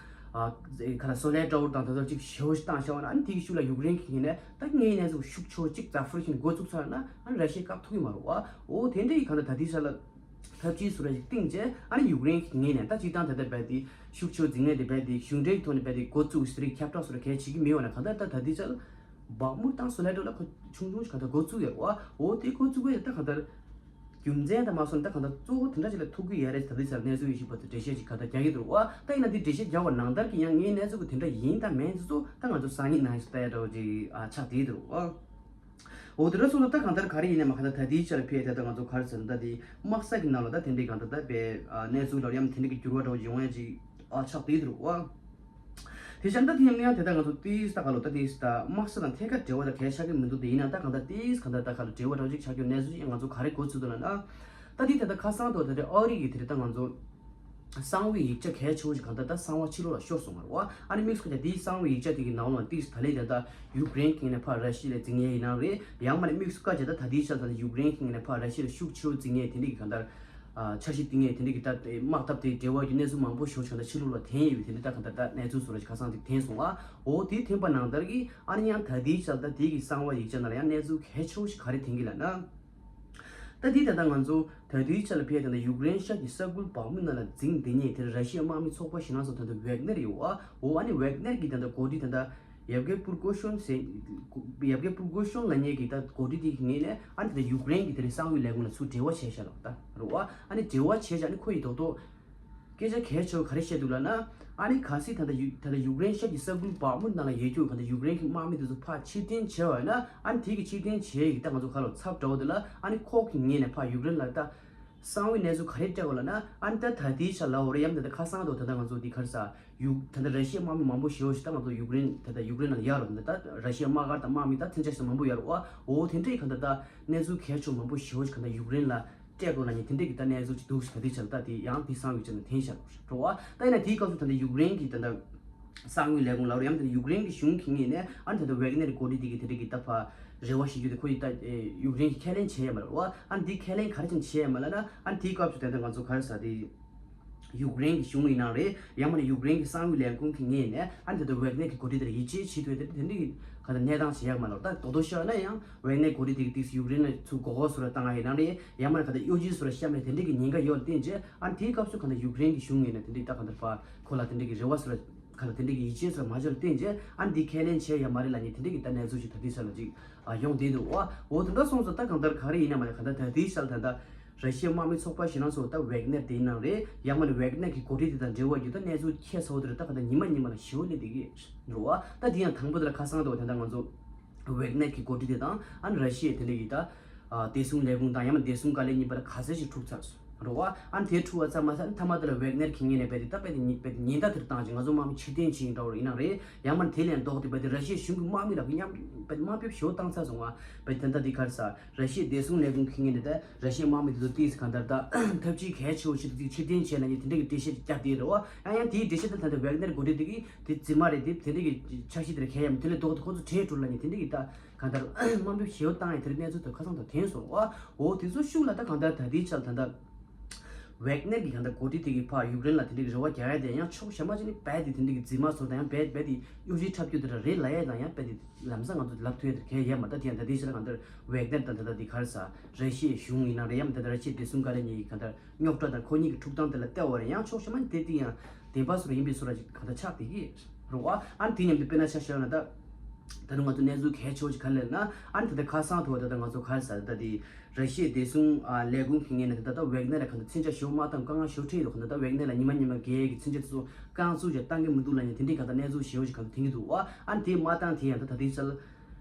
ཨ་ག་ལ་སོ་ལེ་ཏོ་དང་ད་ཚོ་ཅིག་ཞེ་པོ་ཞིག་བཏང་བཞག་པ་ན། ཨ་ནི་དེ་གི་ཤུགས་ལ་ཡུཀ་རེན་གྱི་ངོས་ནས་ད་ངའི་གནས་ཚུལ་ཤུགས་ཆེ་བོ་ཅིག་ཛ་ཕོ་རི་ཤན་འགོ་བཙུགས་ཚར་ན། ཨ་ནི་ར་ཤི་ཡས་བཀག་ཐུབ་ཀྱི་མ་རེད་བ། འོ་དེ་འདྲ་ཡི་གང་ལྟར་ད་ལྟའི་ཆ་ལ་ཐབས་ཇུས་བཟོ་འདྲ་ཞིག་བཏིང་རྗེས། ཨ་ནི་ཡུཀ་རེན་གྱི་ངོས་ནས་ད་སྤྱིར་བཏང་ད་ལྟ་རྦད་དེ་ཤུགས་ཆེ་བོ་འཛིང་ངན་དེ་རྦད་དེ་གཞུང་འབྲེལ་གྱི་ཐོག་ནས་རྦད་དེ་འགོ་བཙུགས་ཟེར་གྱི་ཁྱབ་བསྒྲགས་བཟོ་འདྲ་གལ་བྱེད་ཀྱི་མེད་པ་ན། གང་ལྟར་ད་ད་ལྟའི་ཆ་ལ་བག་མུ་དང་སོ་ལེ་ཏོ་ལ་ཁོ་ཆུང་ཆུང་ཞིག་གང་ལྟར་འགོ་བཙུགས་ཡོད་རེད་བ། འོ་དེ་འགོ་བཙུགས་པ་ཡིན་ད་གང་ལྟར་རྒྱུ་མཚན་དང་མ་སོང་ད་གང་ལྟར་གཙོ་བོ་དེ་འདྲ་ཅིག་ལ་ཐུག་གི་ཡོད་རེད། ད་ལྟའི་ཆ་ལ་གནས་ཚུལ་ཡིན་ཞིག་པ་དེ་འགྲེལ་བཤད་ཅིག་གང་ལྟར་རྒྱག་གི་འདུག་བ། ད་ཡིན་ན་དེ་འགྲེལ་བཤད་རྒྱག་པ་ནང་ལྟར་གྱི་ཡང་ངའི་གནས་ཚུལ་གྱི་དེ་འདྲ་ཡིན་དང་མིན་དེ་ཚོ་ད་ང་ཚོ་སང་ཉིན་ནང་ཞིག་ལྟ་ཡ་འདྲ་བོ་ཅིག་ཨ་ཆགས་བསྡད་འདུག་བ། འོ་དེ་འདྲ་སོང་ཙང་ད་གང་ལྟར་ག་རེ་ཡིན་ནའི་མ་གང་ལྟར་ད་ལྟའི་ཆར་ཕེ་ད་ལྟ་ང་ཚོ་ག་རེ་ཟེར་ན་ད་དེ་དམག་ས་གི་ནང་ལ་ད་དེ་འདྲའི་གང་ལྟར་ད་དཔེ་ཨ་གནས་ཚུལ་ལ་ཡང་དེ་འདྲ་གི་འགྱུར་བ་འདྲ་བོ་ཡོང་ཡ་ཅིག་ཨ་ཆགས་བསྡད་འདུག་བ། དེ་བཞིན་ད་དེ་ཡང་ཡང་དེ་ད་ང་ཚོ་ཏིས་ད་ག་ལོ་ད་ཏིས་ད་དམག་ས་དང་ཐད་ཀར་འབྲེལ་བ་ད་གལ་ཆགས་ཀྱི་མི་འདུག་དེ་ཡིན་ན་ད་གང་ལྟར་ཏིས་གང་ལྟར་ད་ག་ལ་འབྲེལ་བ་འདྲ་བོ་ཅིག་ཆགས་རྒྱུ་གནས་ཚུལ་ཅིག་ང་ཚོ་ག་རེ་གོ་ཚུལ་འདུག་ལབ་ན། ད་དེ་ད་ད་ཁ་སང་དུ་ད་དེ་ཨོ་རི་གི་དེ་རེད་ད་ང་ཚོ་གསང་བའི་ཡིག་ཆ་གལ་ཆེ་བོ་ཞིག་གང་ལྟར་ད་གསང་བ་ཕྱི་ལོགས་ལ་ཤོར་སོང་བ་རེད་བ། ཨ་ནི་དམིགས་སུ་བཀར་ཏེ་དེའི་གསང་བའི་ཡིག་ཆ་དེ་གི་ནང་ལ་ཏིས་ད་ལས་ད་ད་ཡུཀ་རེན་གྱི་ནས་ཕར་ར་ཤི་ཡ་ལ་འཛིང་ཡས་ཡིན་ནའང་རེད། ཡང་མ་ནས་དམིགས་སུ་བཀར་བྱས་ད་ད་དེའི་ཆ་ད་ད་ཡུཀ་རེན་གྱི་ནས་ཕར་ར་ཤི་ཡ་ལ་ཤུགས་ཆེ་བོ་འཛིང་ཡས་དེ་འདྲ་གི་གང་ལྟར་ཨ་འཆར་གཞི་བཏིང་ཡས་དེ་འདྲ་གི་ད་དམག་འཐབ་དེའི་འབྲེལ་བ་གི་གནས་ཚུལ་མང་པོ་ཞིག་ད་ཕྱི་ལོགས་ལ་ཐོན་ཡོད་པའི་དེ་འདྲ་ད་གང་ལྟར་ད་གནས་ཚུལ་བཟོ་འདྲ་ཞིག་ཁ་སང་དེ་ཐོན་སོང་བ། འོ་དེ་ཐོན་པ་ནང་ལྟར་གྱི་ཨ་ནི་ཡང་ད་དེའི་ཆ་ད་དེ་གི་གསང་བ་ཡིག་ཆ་ནང་ལ་ཡང་གནས་ཚུལ་གལ་ཆེ་བོ་ཞིག་ག་རེ་ཐོན་གྱི་ལབ་ན། ད་འདི་ད་ལྟ་ང་ཚོ་ད་ལྟའི་ཆ་ལ་ཕེབས་ད་ལྟ་ཡུཀ་རེན་ཤར་གྱི་ས་ཁུལ་བག་མུ་ནང་ལ་འཛིང་བསྡད་མཁན་དེར་ར་ཤི་ཡའི་དམག་མི་ཚོགས་པ་ཞེད་སྣང་ཚོགས་ད་ལྟ་ཝེག་ནེར་ཡོད་ཨ། འོ་ཨ་ནི་ཝེག་ནེར་གྱི་ད་ལྟ་འགོ་ཁྲིད་ད་ལྟ་ཡབ་གེ་པུར་གོ་ཤོན་ཟེར། ཡབ་གེ་པུར་གོ་ཤོན་ལབ་མཁན་གྱི་ད་འགོ་ཁྲིད་དེ་གི་ངོས་ནས་ཨ་ནི་ད་ལྟ་ཡུཀ་རེན་གྱི་དེ་རིང་གསང་བའི་ལས་ཁུངས་ལ་ཚུར་འབྲེལ་བ་བྱས་བཞག་ལ་ད་རེད་བ། ཨ་ནི་འབྲེལ་བ་བྱས་བཞག་ཨ་ནི་ཁོ་ཡི་རྡོག་རྡོག་སྐད་ཆ་གལ་ཆེ་བ་ག་རེ་བཤད་འདུག་ལབ་ན། ཨ་ནི་གལ་སྲིད་ད་ལྟ་ཡུ་ད་ལྟ་ཡུཀ་རེན་ཤར་གྱི་ས་ཁུལ་བག་མུ་ནང་ལ་ཡོད་རྒྱུ་ག་ད་ཡུཀ་རེན་གྱི་དམག་མི་དེ་ཚོ་ཕར་ཕྱིར་འཐེན་བྱས་པ་ཡིན་ན། ཨ་ནི་དེ་གི་ཕྱིར་འཐེན་བྱས་ཡི་ད་ང་ཚོ་ཁ་ལོ་ཚབ་འདྲ་བོ་དེ་ལ་ཨ་ནི་ཁོག་གི་ངོས་ནས་ཕར་ཡུཀ་རེན་ལ་ད་གསང་བའི་གནས་ཚུལ་ག་རེ་སྤྲད་དགོས་ལབ་ན། ཨ་ནི་ད་ད་ལྟའི་ཆ་ལ་འོ་རེད་ཡང་ད་ལྟ་ཁ་སང་དུ་ད་ལྟ་ང་ཚོ་འདི་ག་རེ་ཟ་ཡུ་ད་ལྟ་ར་ཤི་ཡའི་དམག་མི་མང་པོ་ཞེ་པོ་ཞིག་ད་ང་ཚོ་ཡུཀ་རེན་ད་ལྟ་ཡུཀ་རེན་ནང་ལ་ཡར་རོ་ད་ལྟ་ར་ཤི་ཡའི་དམག་སྒར་དང་དམག་མི་ད་མཚོན་ཆ་ཞིག་མང་པོ་ཡར་རོ་ཨ། འོ་དེ་འདྲའི་ག་ད་ད་གནས་ཚུལ་གལ་ཆེ་མང་པོ་ཞེ་པོ་ཞིག་ག་ད་ཡུཀ་རེན་ལ་སྤྲད་དགོས་ལབ་མཁན་དེ་འདྲའི་གི་ད་གནས་ཚུལ་ཅིག་འདུག་ཟེར་ག་དེ་ཆ་ལ་ད་དེ་ཡང་དེ་གསང་བའི་ཆ་ནས་འཐེན་བཞག་འགྲོ་བ། ད་ཡིན་ན་དེའི་སྐབས་སུ་ད་ལྟ་ཡུཀ་རེན་གྱི་ད་ལྟ་གསང་བའི་ལས་ཁུངས་ལབ་རེད་ཡང་ད་ལྟ་ཡུཀ་རེན་གྱི་གཞུང་གི་ངོས་ནས་ཨ་ནི་ད་ལྟ་ཝེག་ནེར་འགོ་ཁྲིད་དེ་གི་དེ་འདྲའི་གི་ད་ཕར་རེ་བ་ཞུ་རྒྱུ་དེ་ཁོ་ཡི་ད་ཡུཀ་རེན་གྱིས་ཁས་ལེན་བྱས་ཡོད་མ་རེད་བ། ཨ་ནི་དེ་ཁས་ལེན་ག་རེ་བྱས་ནས་བྱས་ཡོད་མ་ལབ་ན། ཨ་ནི་དེའི་སྐབས་སུ་ད་ལྟ་ང་ཚོ་ག་རེ་ཟ་དེ། ཡུཀ་རེན་གྱི་གཞུང་ཡིན་ན་རེད་ཡང་མིན་ན་ཡུཀ་རེན་གྱི་གསང་བའི་ལས་ཁུངས་ཀྱི་ངོས་ནས་ཨ་ནི་ད་ལྟ་ཝེག་ནེར་གྱི་འགོ་ཁྲིད་དེར་ཡིད་ཆེས་བྱེད་ཐུབ་ཡ་དེ་དེ་འདྲའི་གི་ག་ད་གནས་སྟངས་བྱེད་ཡག་མ་ལོར་ད་རྡོག་རྡོག་ཤོད་ན་ཡང་ཝེག་ནེར་འགོ་ཁྲིད་དེ་གི་ཏིག་ཡུཀ་རེན་ལ་ཚུར་མགོ་སྐོར་བཟོ་ར་བཏང་ཡ་ཡིན་ན་རེད་ཡང་མིན་ན་ག་ད་གཡོ་ཇུས་བཟོ་ར་བཤམས་ཡ་དེ་འདྲའི་གི་ཉེན་ཁ་ཡོད་ལ་བརྟེན་བྱས། ཨ་ནི་དེའི་སྐབས་སུ་ག་ད་ཡུཀ་རེན་གྱི་གཞུང་ངོས་ནས་དེ་འདྲའི་ད་ག་ད་ཕར་ཁོ་ལ་དེ་འདྲའི་གི་རེ་བ་བཟོ་ར་ག་ལ་དེ་འདྲའི་གི་ཡིད་ཆེས་བཟོ་ར་མ་བྱས་ལ་བརྟེན་བྱས། ཨ་ནི་འདི་ཁས་ལེན་བྱས་ཡ་མ་རེད་ལབ་མཁན་དེ་འདྲའི་གི་ད་གནས་ཚུལ་ཞིག་ད་ལྟའི་ཆ་ལ་ཅིག་ཡོང་བསྡད་འདུག་བ། འོ་དེ་འདྲ་སོང་ཙང་ད་གང་ལྟར་ག་རེ་ཡིན་ན་མ་ལ་ག་ད་ད་ལྟའི་ཆ་ལ་ད་ལྟ། ར་ཤི་ཡའི་དམག་མི་ཚོགས་པ་ཞེད་སྣང་ཚོགས་ད་ཝེག་ནེར་དེའི་ནང་རེད་ཡང་མིན་ན་ཝེག་ནེར་གྱི་འགོ་ཁྲིད་དེ་དང་འབྲེལ་བ་ཡོད་ད་གནས་ཚུལ་ཁྱད་མཚར་པོ་དེ་རེད། ད་ག་ད་ཉི་མ་ཉི་མ་ལ་ཞེ་པོ་སླེབས་བསྡད་ཀྱི་འགྲོ་བ། ད་དེ་ཡང་དང་པོ་དེ་ལ་ཁ་སང་དུ་ད་ལྟ་ང་ཚོ་ཝེག་ནེར་གྱི་འགོ་ཁྲིད་དེ་དང་ཨ་ནི་ར་ཤི་ཡའི་དེ་འདྲ་ཡི་ད་བདེ་སྲུང་ལས་ཁུངས་དང་ཡང་མིན་བདེ་སྲུང་བཀའ་བློན་གཉིས་བར་ལ་ག་ཚད་ཞིག་འཁྲུག་ཚར་སོང་འགྲོ་བ། ཨ་ནི་དེ་འཁྲུག་པ་ཚར་མ་ཚར་ཨ་ནི་མཐའ་མ་དེ་ལ་ཝེག་ནེར་གྱི་ངོས་ནས་རྦད་དེ་ད་རྦད་དེ་ཉེན་བརྡ་དེ་བཏང་ཅིང་ང་ཚོ་དམག་མི་ཕྱིར་འཐེན་བྱེད་ཀྱི་འདྲ་བོ་ཡིན་ན་རེད་ཡང་མིན་ན་དེ་ལས་ལྡོག་སྟེ་རྦད་དེ་ར་ཤི་ཡའི་གཞུང་གི་དམག་མི་ལ་མཉམ་རྦད་དེ་དམའ་འབེབས་ཞེ་པོ་བཏང་ཚར་སོང་བ། རྦད་དེ་ད་ལྟ་འདི་ག་རེ་ཟ། ར་ཤི་ཡའི་བདེ་སྲུང་ལས་ཁུངས་ཀྱི་ངོས་ནས་ད་ར་ཤི་ཡའི་དམག་མི་དེ་ཚོ་ཏིས་གང་ལྟར་ད་ཐབས་ཇུས་གལ་ཆེ་བོ་ཞིག་ཏིས་ཕྱིར་འཐེན་བྱས་ན་ཡང་དེ་འདྲ་གི་འགྲེལ་བཤད་ཅིག་བརྒྱབ་བསྡད་རེད་བ། ཡང་ཡང་དེའི་འགྲེལ་བཤད་དེ་ད་ལྟ་ཝེག་ནེར་འགོ་ཁྲིད་དེ་གིས་དེ་རྫུན་མ་རེད། དེ་དེ་འདྲ་གི་འཆར་གཞི་དེ་ར་གལ་ཡང་དེ་ལས་ལྡོག་སྟེ་ཁོ་ཚོ་བྲོས་འགྲོ་ལབ་ནས་དེ་འདྲ་གི་ད་གང་ལྟར་དམའ་འབེབས་ཞེ་པོ་བཏང་ཡང་དེ་རིང་གནས་ཚུལ་དེ་ཁ་སང་དང་ཐོན་སོང་བ། འོ་དེ་ཚོ་ཤུགས་ལ་ད་གང་ལྟར་ད་ལྟའི་ཆར་ད་ལྟ། ཝེག་ནེར་གྱི་གང་ལྟར་འགོ་ཁྲིད་དེ་གིས་ཕར་ཡུཀ་རེན་ལ་དེ་འདྲའི་རེ་བ་རྒྱག་ཡ་དེ་ཡང་ཕྱོགས་གཞན་པ་ཅིག་ནས་རྦད་དེ་དེ་འདྲའི་གི་རྫུན་མ་བཟོ་དང་ཡང་རྦད་རྦད་དེ་གཡོ་ཇུས་འཁྲབ་རྒྱུ་དེ་འདྲ་རེད་ལབ་ཡ་དང་ཡང་རྦད་དེ་ལམ་སང་ང་ཚོ་ལབ་ཐུབ་ཡ་དེ་གལ་ཡོད་མ་རེད། ད་དེ་ཡང་ད་ལྟའི་ཆར་གང་ལྟར་ཝེག་ནེར་དང་ད་ལྟ་དེ་ག་རེ་ཟ་ར་ཤི་ཡའི་གཞུང་ཡིན་ན་རེད་ཡང་ད་ལྟ་ར་ཤི་ཡའི་བདེ་སྲུང་བཀའ་བློན་གཉིས་ཀྱི་གང་ལྟར་རྙོག་དྲ་དང་ཁོ་གཉིས་ཀྱི་འཁྲུག་སྟངས་དེ་ལ་བལྟས་པ་རེད་ཡང་ཕྱོགས་གཞན་པ་ནས་དེ་དེ་ཡང་བདེན་པ་བཟོ་འདྲ་ཡིན་པའི་བཟོ་འདྲ་ཅིག་གང་ལྟར་ཆགས་བསྡད་ཀྱི་རེད་བ། ཨ་ནི་དེ་མཉམ་དུ་དཔེར་ན་ཆ་བཞག་ན་ད་ད་རུང་ང་ཚོ་གནས་ཚུལ་གལ་ཆེ་བོ་ཅིག་ག་རེ་ལབ་ན། ཨ་ནི་ད་ལྟ་ཁ་སང་དུ་བ་ད་ལྟ་ང་ཚོ་ག་རེ་ཟ་ད་ལྟ་དེ། ར་ཤི་ཡའི་བདེ་སྲུང་ཨ་ལས་ཁུངས་ཀྱི་ངོས་ནས་ད་ལྟ་ཝེག་ནེར་ལ་གང་ལྟར་མཚོན་ཆ་ཞེ་པོ་མ་བཏང་དཀའ་ངལ་ཞེ་པོ་འཕྲད་ཡོད། གང་ལྟར་ད་ཝེག་ནེར་ལ་ཉི་མ་ཉི་མ་རྒྱལ་གྱི་མཚོན་ཆ་དེ་ཚོ་རྐང་བཙུགས་ཀྱང་བཏང་གི་མི་འདུག་ལབ་མཁན་དེ་འདྲའི་གང་ལྟར་གནས་ཚུལ་ཞེ་པོ་ཞིག་གང་ལྟར་ཐོན་གྱི་འདུག་བ། ཨ་ནི་དེ་མ་བཏང་དེ་ཡང་ད་ད་ལྟའི་ཆར་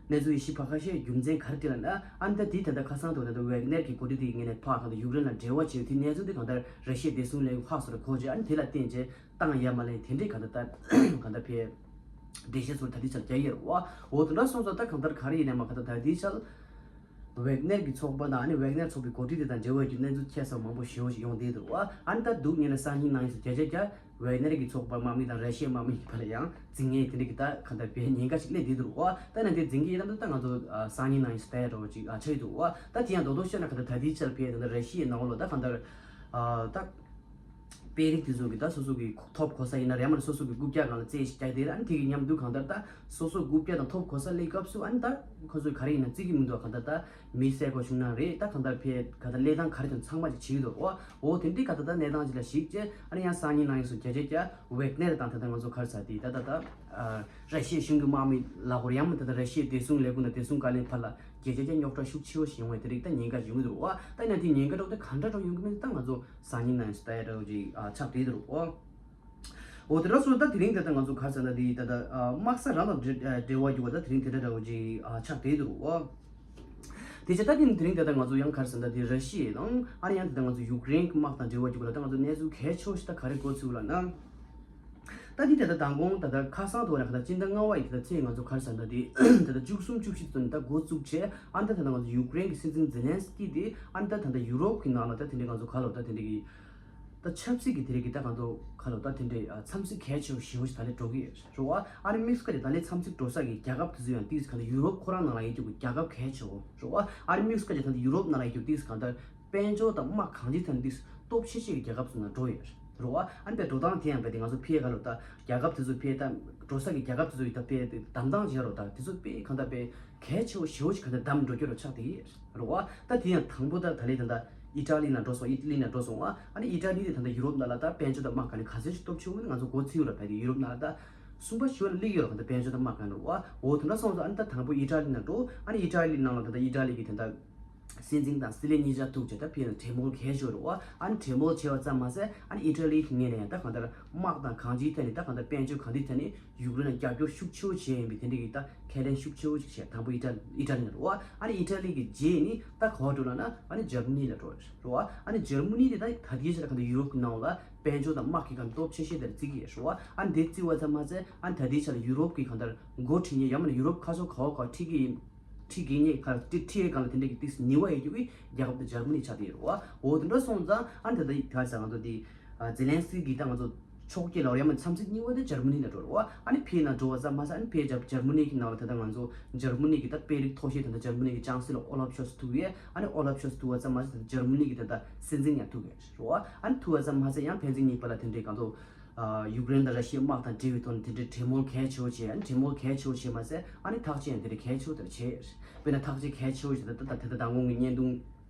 གནས་ཚུལ་ཡེ་ཤེས་ཕ་ཁ་ཤས་རྒྱུ་མཚན་ག་རེ་དེ་ལབ་ན། ཨ་ནི་ད་དེ་ད་ལྟ་ཁ་སང་དུ་ད་ལྟ་ཝེག་ནེར་གྱི་འགོ་ཁྲིད་དེ་ངོས་ནས་ཕར་གང་ལྟར་ཡུཀ་རེན་ལ་འབྲེལ་བ་བྱས་དེ་གནས་ཚུལ་དེ་གང་ལྟར་ར་ཤི་ཡའི་བདེ་སྲུང་ལས་ཁུངས་ཧ་སོ་ར་གོ་རྗེས་ཨ་ནི་དེ་ལ་བརྟེན་རྗེས་བཏང་ཡ་མ་ལས་དེ་འདྲའི་གང་ལྟར་ད་གང་ལྟར་ཕེ་འགྲེལ་བཤད་ཚུར་ད་ལྟའི་ཆར་རྒྱག་ཡོད་རེད་བ། འོ་དེ་འདྲ་སོང་ཙང་ད་གང་ལྟར་ག་རེ་ཡིན་ནའི་མ་གང་ལྟར་ད་ལྟའི་ཆར། ཝེག་ནེར་གྱི་ཚོགས་པ་དང་ཨ་ནི་ཝེག་ནེར་ཚོགས་པའི་འགོ་ཁྲིད་དེ་དང་འབྲེལ་བ་ཡོད་རྒྱུ་གནས་ཚུལ་ཁྱད་མཚར་མང་པོ་ཞེ་པོ་ཞིག་ཡོང་བསྡད་འདུག་བ། ཨ་ནི་ད་འདུག་ཉིན་ལ་སང་ཉིན་ནང་ཡིན་སུ་བརྒྱ་ཆ་བརྒྱ་ཝེག་ནེར་གྱི་ཚོགས་པ་དམག་མི་དང་ར་ཤི་ཡའི་དམག་མི་གཉིས་བར་ལ་ཡང་འཛིང་ངེས་དེ་འདྲ་གི་ད་གང་ལྟར་བའི་ཉེན་ཁ་ཞིག་སླེབས་བསྡད་འདུག་བ། ད་ནང་དེ་འཛིང་གི་ཡིན་ནམ་ད་ང་ཚོ་སང་ཉིན་ནང་ཡིན་སུ་ལྟ་ཡ་འདྲ་བོ་ཅིག་ཆགས་ཀྱི་འདུག་བ། ད་དེ་ཡང་རྡོག་རྡོག་བཤད་ན་གང་ལྟར་ད་ལྟའི་ཆར་བའི་ད་ལྟ་ར་ཤི་ཡའི་ནང་ལོགས་ད་གང་ལྟར་ད། དཔོན་རིགས་དེ་ཚོ་གིས་ད་སོ་སོ་གི་ཐོབ་གོ་ས་ཡིན་ན་རེད་མ་རེད་སོ་སོ་གི་རྐུབ་བཀྱག་སྒང་ལ་རྩེ་ཞིག་བཀྱག་དེ་ཨ་ནི་དེ་གི་མཉམ་དུ་གང་ལྟར་ད་སོ་སོ་རྐུབ་བཀྱག་དང་ཐོབ་གོ་ས་སླེབས་སྐབས་སུ་ཨ་ནི་ད་ཁོ་ཚོས་ག་རེ་ཡིན་ན་བརྩི་གི་མི་འདུག་གང་ལྟར་ད་མི་བསད་དགོས་བྱུང་ན་རེད་ད་གང་ལྟར་ཕེ་གང་ལྟར་གནས་སྟངས་ག་རེ་དང་ཚང་མ་ཅིག་བྱེད་ཀྱི་འདུག་འོ་འོ་དེ་འདྲའི་གང་ལྟར་ད་གནས་སྟངས་ཅིག་ལ་གཞིགས་བྱས་ཨ་ནི་ཡང་སང་ཉིན་ནང་ཡིན་སུ་བརྒྱ་ཆ་བརྒྱ་ཝེག་ནེར་དང་ད་ལྟ་ང་ཚོ་ག་རེ་ཟ་དེ་ད་ད་ད་ར་ཤི་ཡའི་གཞུང་གི་དམག་མི་ལ་གོ་རེ་ཡང་མ་ད་ད་ར་ཤི་ཡའི་བདེ་སྲུང་ལས་ཁུངས་དང་བདེ་སྲུང་བཀའ་བློན་བར་ལ་བརྒྱ་ཆ་བརྒྱ་རྙོག་དྲ་ཤུགས་ཆེ་བོ་ཞིག་ཡོང་བའི་དེ་རིགས་ད་ཉེན་ཁ་ཡོང་གི་འདུག་བ། ད་ཡིན་ན་དེ་ཉེན་ཁ་འདྲ་བོ་དེ་གང་འདྲ་འདྲ་བོ་ཡོང་གི་མིན་ད་ང་ཚོ་སང་ཉིན་ནང་ཡིན་སུ་ལྟ་ཡ་འདྲ་བོ་ཅིག་ཨ་ཆགས་བསྡད་འདུག་ཨོ། འོ་དེ་འདྲ་སོང་ད་དེ་རིང་ད་ལྟ་ང་ཚོ་ག་རེ་ཟེར་ན་དེ་ད་ལྟ་ཨ་དམག་ས་རང་དང་འབྲེལ་ཨ་འབྲེལ་བ་ཡོད་པ་ད་དེ་རིང་དེ་འདྲ་འདྲ་བོ་ཅིག་ཨ་ཆགས་བསྡད་འདུག་ཨོ། དེ་ཆ་ད་དེ་དེ་རིང་ད་ལྟ་ང་ཚོ་ཡང་ག་རེ་ཟེར་ན་དེ་ར་ཤི་ཡ་དང་ཨ་ནི་ཡང་ད་ལྟ་ང་ཚོ་ཡུཀ་རེན་གྱི་དམག་དང་འབྲེལ་བ་ཡོད་པ་ལ་ད་ང་ཚོ་གནས་ཚུལ་གལ་ཆེ་བོ་ཞིག་ད་ག་རེ་གོ་ཚུལ་ལབ་ན། ད་འདི་ད་ལྟ་མདང་དགོང་ད་ལྟ་ཁ་སང་དུ་བ་ན་ག་ད་སྤྱི་ཟླ་ལྔ་པ་ཡི་ད་ལྟ་ཚེས་ང་ཚོ་ག་རེ་ཟེར་ན་དེ་ད་ལྟ་བཅུ་གསུམ་བཅུ་བཞི་ཚོ་ནས་ད་འགོ་བཙུགས་བྱས་ཨ་ནི་ད་ད་ལྟ་ང་ཚོ་ཡུཀ་རེན་གྱི་སྲིད་འཛིན་ཛེ་ལན་སི་ཀི་དེ་ཨ་ནི་ད་ད་ལྟ་ཡུ་རོབ་ཀྱི་ནང་ལ་ད་དེ་འདྲའི་ང་ཚོ་ག་ལོ་ད་དེ་འདྲའི་གི་ད་ཆབ་སྲིད་ཀྱི་དེ་རིགས་ཀྱི་ད་གང་དུ་ག་ལོ་ད་དེ་འདྲའི་ཨ་འཚམས་གཟིགས་གལ་ཆེ་བ་ཞེ་པོ་ཞིག་ད་ལས་འགྲོ་གི་རེད་བ། ཨ་ནི་དམིགས་སུ་བཀར་ཏེ་ད་ལས་འཚམས་གཟིགས་འགྲོ་ས་གི་རྒྱལ་ཁབ་དེ་ཚོ་ཡང་ཏིག་ཙམ་གང་ད་ཡུ་རོབ་ཁོ་རང་ནང་ལ་ཡོད་རྒྱུ་གི་རྒྱལ་ཁབ་གལ་ཆེ་བོ་རེད་བ། ཨ་ནི་དམིགས་སུ་བཀར་ཏེ་ད་ལྟ་ཡུ་རོབ་ནང་ལ་ཡོད་རྒྱུ་ཏིག་ཙམ་གང་ད། དཔལ་འབྱོར་དང་དམག་གང་ཅི་ཐད་ནས་སྟོབས་ཆེ་ཤོས་ཀྱི་རྒྱལ་ཁབ་ཚོ་ནང་འགྲོ་ཡོད་རེད་བ། ཨ་ནི་པའི་འགྲོ་སྟངས་དེ་ཡང་རྦད་དེ་ང་ཚོ་ཕལ་ཆེར་ལོ་ད་རྒྱལ་ཁབ་དེ་ཚོ་ཕལ་ཆེར་ད་ འགྲོ་ས་གི་རྒྱལ་ཁབ་དེ་ཚོ་ཡི་ད་དཔེ་དམ་དང་བྱེད་རོགས། ད་དེ་ཚོ་དཔེ་གང་ལྟར་དཔེ་གལ་ཆེ་བོ་ཞེ་བོ་ཞིག་གང་ལྟར་བདམས་འགྲོ་རྒྱུ་རོ་ཆགས་དེ་ཡིན་རོ་བ། ད་དེ་ཡང་དང་པོ་ད་ད་ལས་ད་ད་ཨི་ཊ་ལི་ནང་འགྲོ་སོང་། ཨི་ཊ་ལི་ནང་འགྲོ་སོང་བ། ཨ་ནི་ཨི་ཊ་ལི་དེ་ད་ད་ཡུ་རོབ་ནང་ལ་ད་དཔལ་འབྱོར་དང་དམག་ག་ནས་ག་ཚོད་ཞིག་སྟོབས་ཆེ་བོ་ནི་ང་ཚོ་མགོ་ཚིག་རོ། ད་དེ་ཡུ་རོབ་ནང་ལ་ད་གསུམ་པ་ཞེ་བོ་ལ་སླེབས་ཡོད་རོ། གང་ལྟར་དཔལ་འབྱོར་དང་དམག་ག་ནས་རོ་བ། འོ་དེ་འདྲ་སོང་ཙང་ཨ་ནི་ད་དང་པོ་ཨི་ཊ་ལི་ནང་འགྲོ། ཨ་ནི་ཨི་ཊ་ལི་ནང་ལ་ད་ད་ཨི་ཊ་ལི་གི་དེ་ད་སྲིད་འཛིན་དང་སྲིད་བློན་གཉིས་ཆ་ཐུག་བྱས་ད་ཕྱི་ནས་གྲོས་མོལ་གལ་ཆེ་རེད་བ། ཨ་ནི་གྲོས་མོལ་བྱས་པ་ཙམ་མ་ཟད་ཨ་ནི་ཨི་ཊ་ལི་གི་ངོས་ནས་ཡང་ད་གང་ལྟར་དམག་དང་གང་ཅིའི་ཐད་ནས་ད་གང་ལྟར་དཔལ་འབྱོར་གང་ཅིའི་ཐད་ནས་ཡུཀ་རེན་ལ་རྒྱབ་སྐྱོར་ཤུགས་ཆེ་བོ་བྱས་ཡིན་པའི་དེ་འདྲ་གི་ད་ཁས་ལེན་ཤུགས་ཆེ་བོ་ཞིག་བྱས། དང་པོ་ཨི་ཊ་ཨི་ཊ་ལི་རེད་བ། ཨ་ནི་ཨི་ཊ་ལི་གི་རྗེས་ནི་ད་ག་པར་འགྲོ་ལབ་ན་ཨ་ནི་འཇར་མ་ནི་ལ་འགྲོ་རེད་བ། ཨ་ནི་འཇར་མ་ནི་དེ་ད་ད་ལྟའི་ཆ་ལ་གང་ལྟར་ཡུ་རོབ་ཀྱི་ནང་ལ་དཔལ་འབྱོར་དང་དམག་གི་གང་སྟོབས་ཆེ་ཤོས་དེར་བརྩི་གི་ཡོད་རེད་བ། ཨ་ནི་དེ་བརྩི་བ་ཙམ་མ་ཟད་ཨ་ནི་ད་ལྟའི་ཆ་ལ་ཡུ་རོབ་ཀྱི་གང་ལྟར་འགོ་ཁྲིད་མཁན་ཡང་མིན་ན་ཡུ་རོབ་ཁ་ཕྱོགས་ག་བ་ག་བ་ཁྲིད་ཀྱི་ཡིན། ཁྲིད་དགོས་ངེས་ཁ་ཁྲིད་ཁྲིད་ཡས་སྒང་ལ་དེ་འདྲ་གི་ཏིག་ནུས་པ་ཡོད་རྒྱུ་གི་རྒྱལ་ཁབ་དེ་འཇར་མ་ནི་ཆགས་བསྡད་ཡོད་རེད་བ། འོ་དེ་འདྲ་སོང་ཙང་ཨ་ནི་ད་ལྟ་ག་རེ་ཟེར་ང་ཚོ་འདི་ཛེ་ལན་སི་ཀི་གི་ད་ང་ཚོ་ཕྱོགས་སྐྱོད་ལ་ཡང་མཚམས་ཚིགས་གཉིས་པ་དེ་འཇར་མ་ནི་ལ་འགྲོ་རེད་བ། ཨ་ནི་ཕྱི་ནང་འགྲོ་བ་ཙམ་མ་ཟད་ཨ་ནི་ཕྱི་འཇར་འཇར་མ་ནི་གི་ནང་ལ་ད་ལྟ་ང་ཚོ་འཇར་མ་ནི་གི་ད་དཔོན་རིགས་མཐོ་ཤོས་ད་ལྟ་འཇར་མ་ནི་གི་ཅང་སི་ལོ་ཨོ་ལབ་ཤོལ་ཚ་ཐུག་ཡས། ཨ་ནི་ཨོ་ལབ་ཤོལ་ཚ་ཐུག་པ་ཙམ་མ་ཟད་ད་ལྟ་འཇར་མ་ནི་གི་ད་ལྟ་སྲིད་འཛིན་ཡང་ཐུག་ཡས་རེད་བ། ཨ་ནི་ཐུག་པ་ཙམ་མ་ཟད་ཡང་ཕན་ཚུན་གཉིས་བར་ལ་དེ་འདྲའི་གང་ཚོ། ཡུཀ་རེན་དང་ར་ཤི་ཡའི་དམག་དང་འབྲེལ་བའི་ཐོག་ནས་དེ་འདྲའི་གྲོས་མོལ་གལ་ཆེ་བོ་བྱས། ཨ་ནི་གྲོས་མོལ་གལ་ཆེ་བོ་བྱས་མ་ཟད་ཨ་ནི་ཐག་གཅོད་ཡང་དེ་འདྲའི་གལ་ཆེ་བོ་དེ་འདྲ་བྱས། དཔེར་ན་ཐག་གཅོད་གལ་ཆེ་བོ་ཞིག་ད་ལྟ་དེ་ལྟ་མདང་དགོང་གི་བརྙན་ཐུང་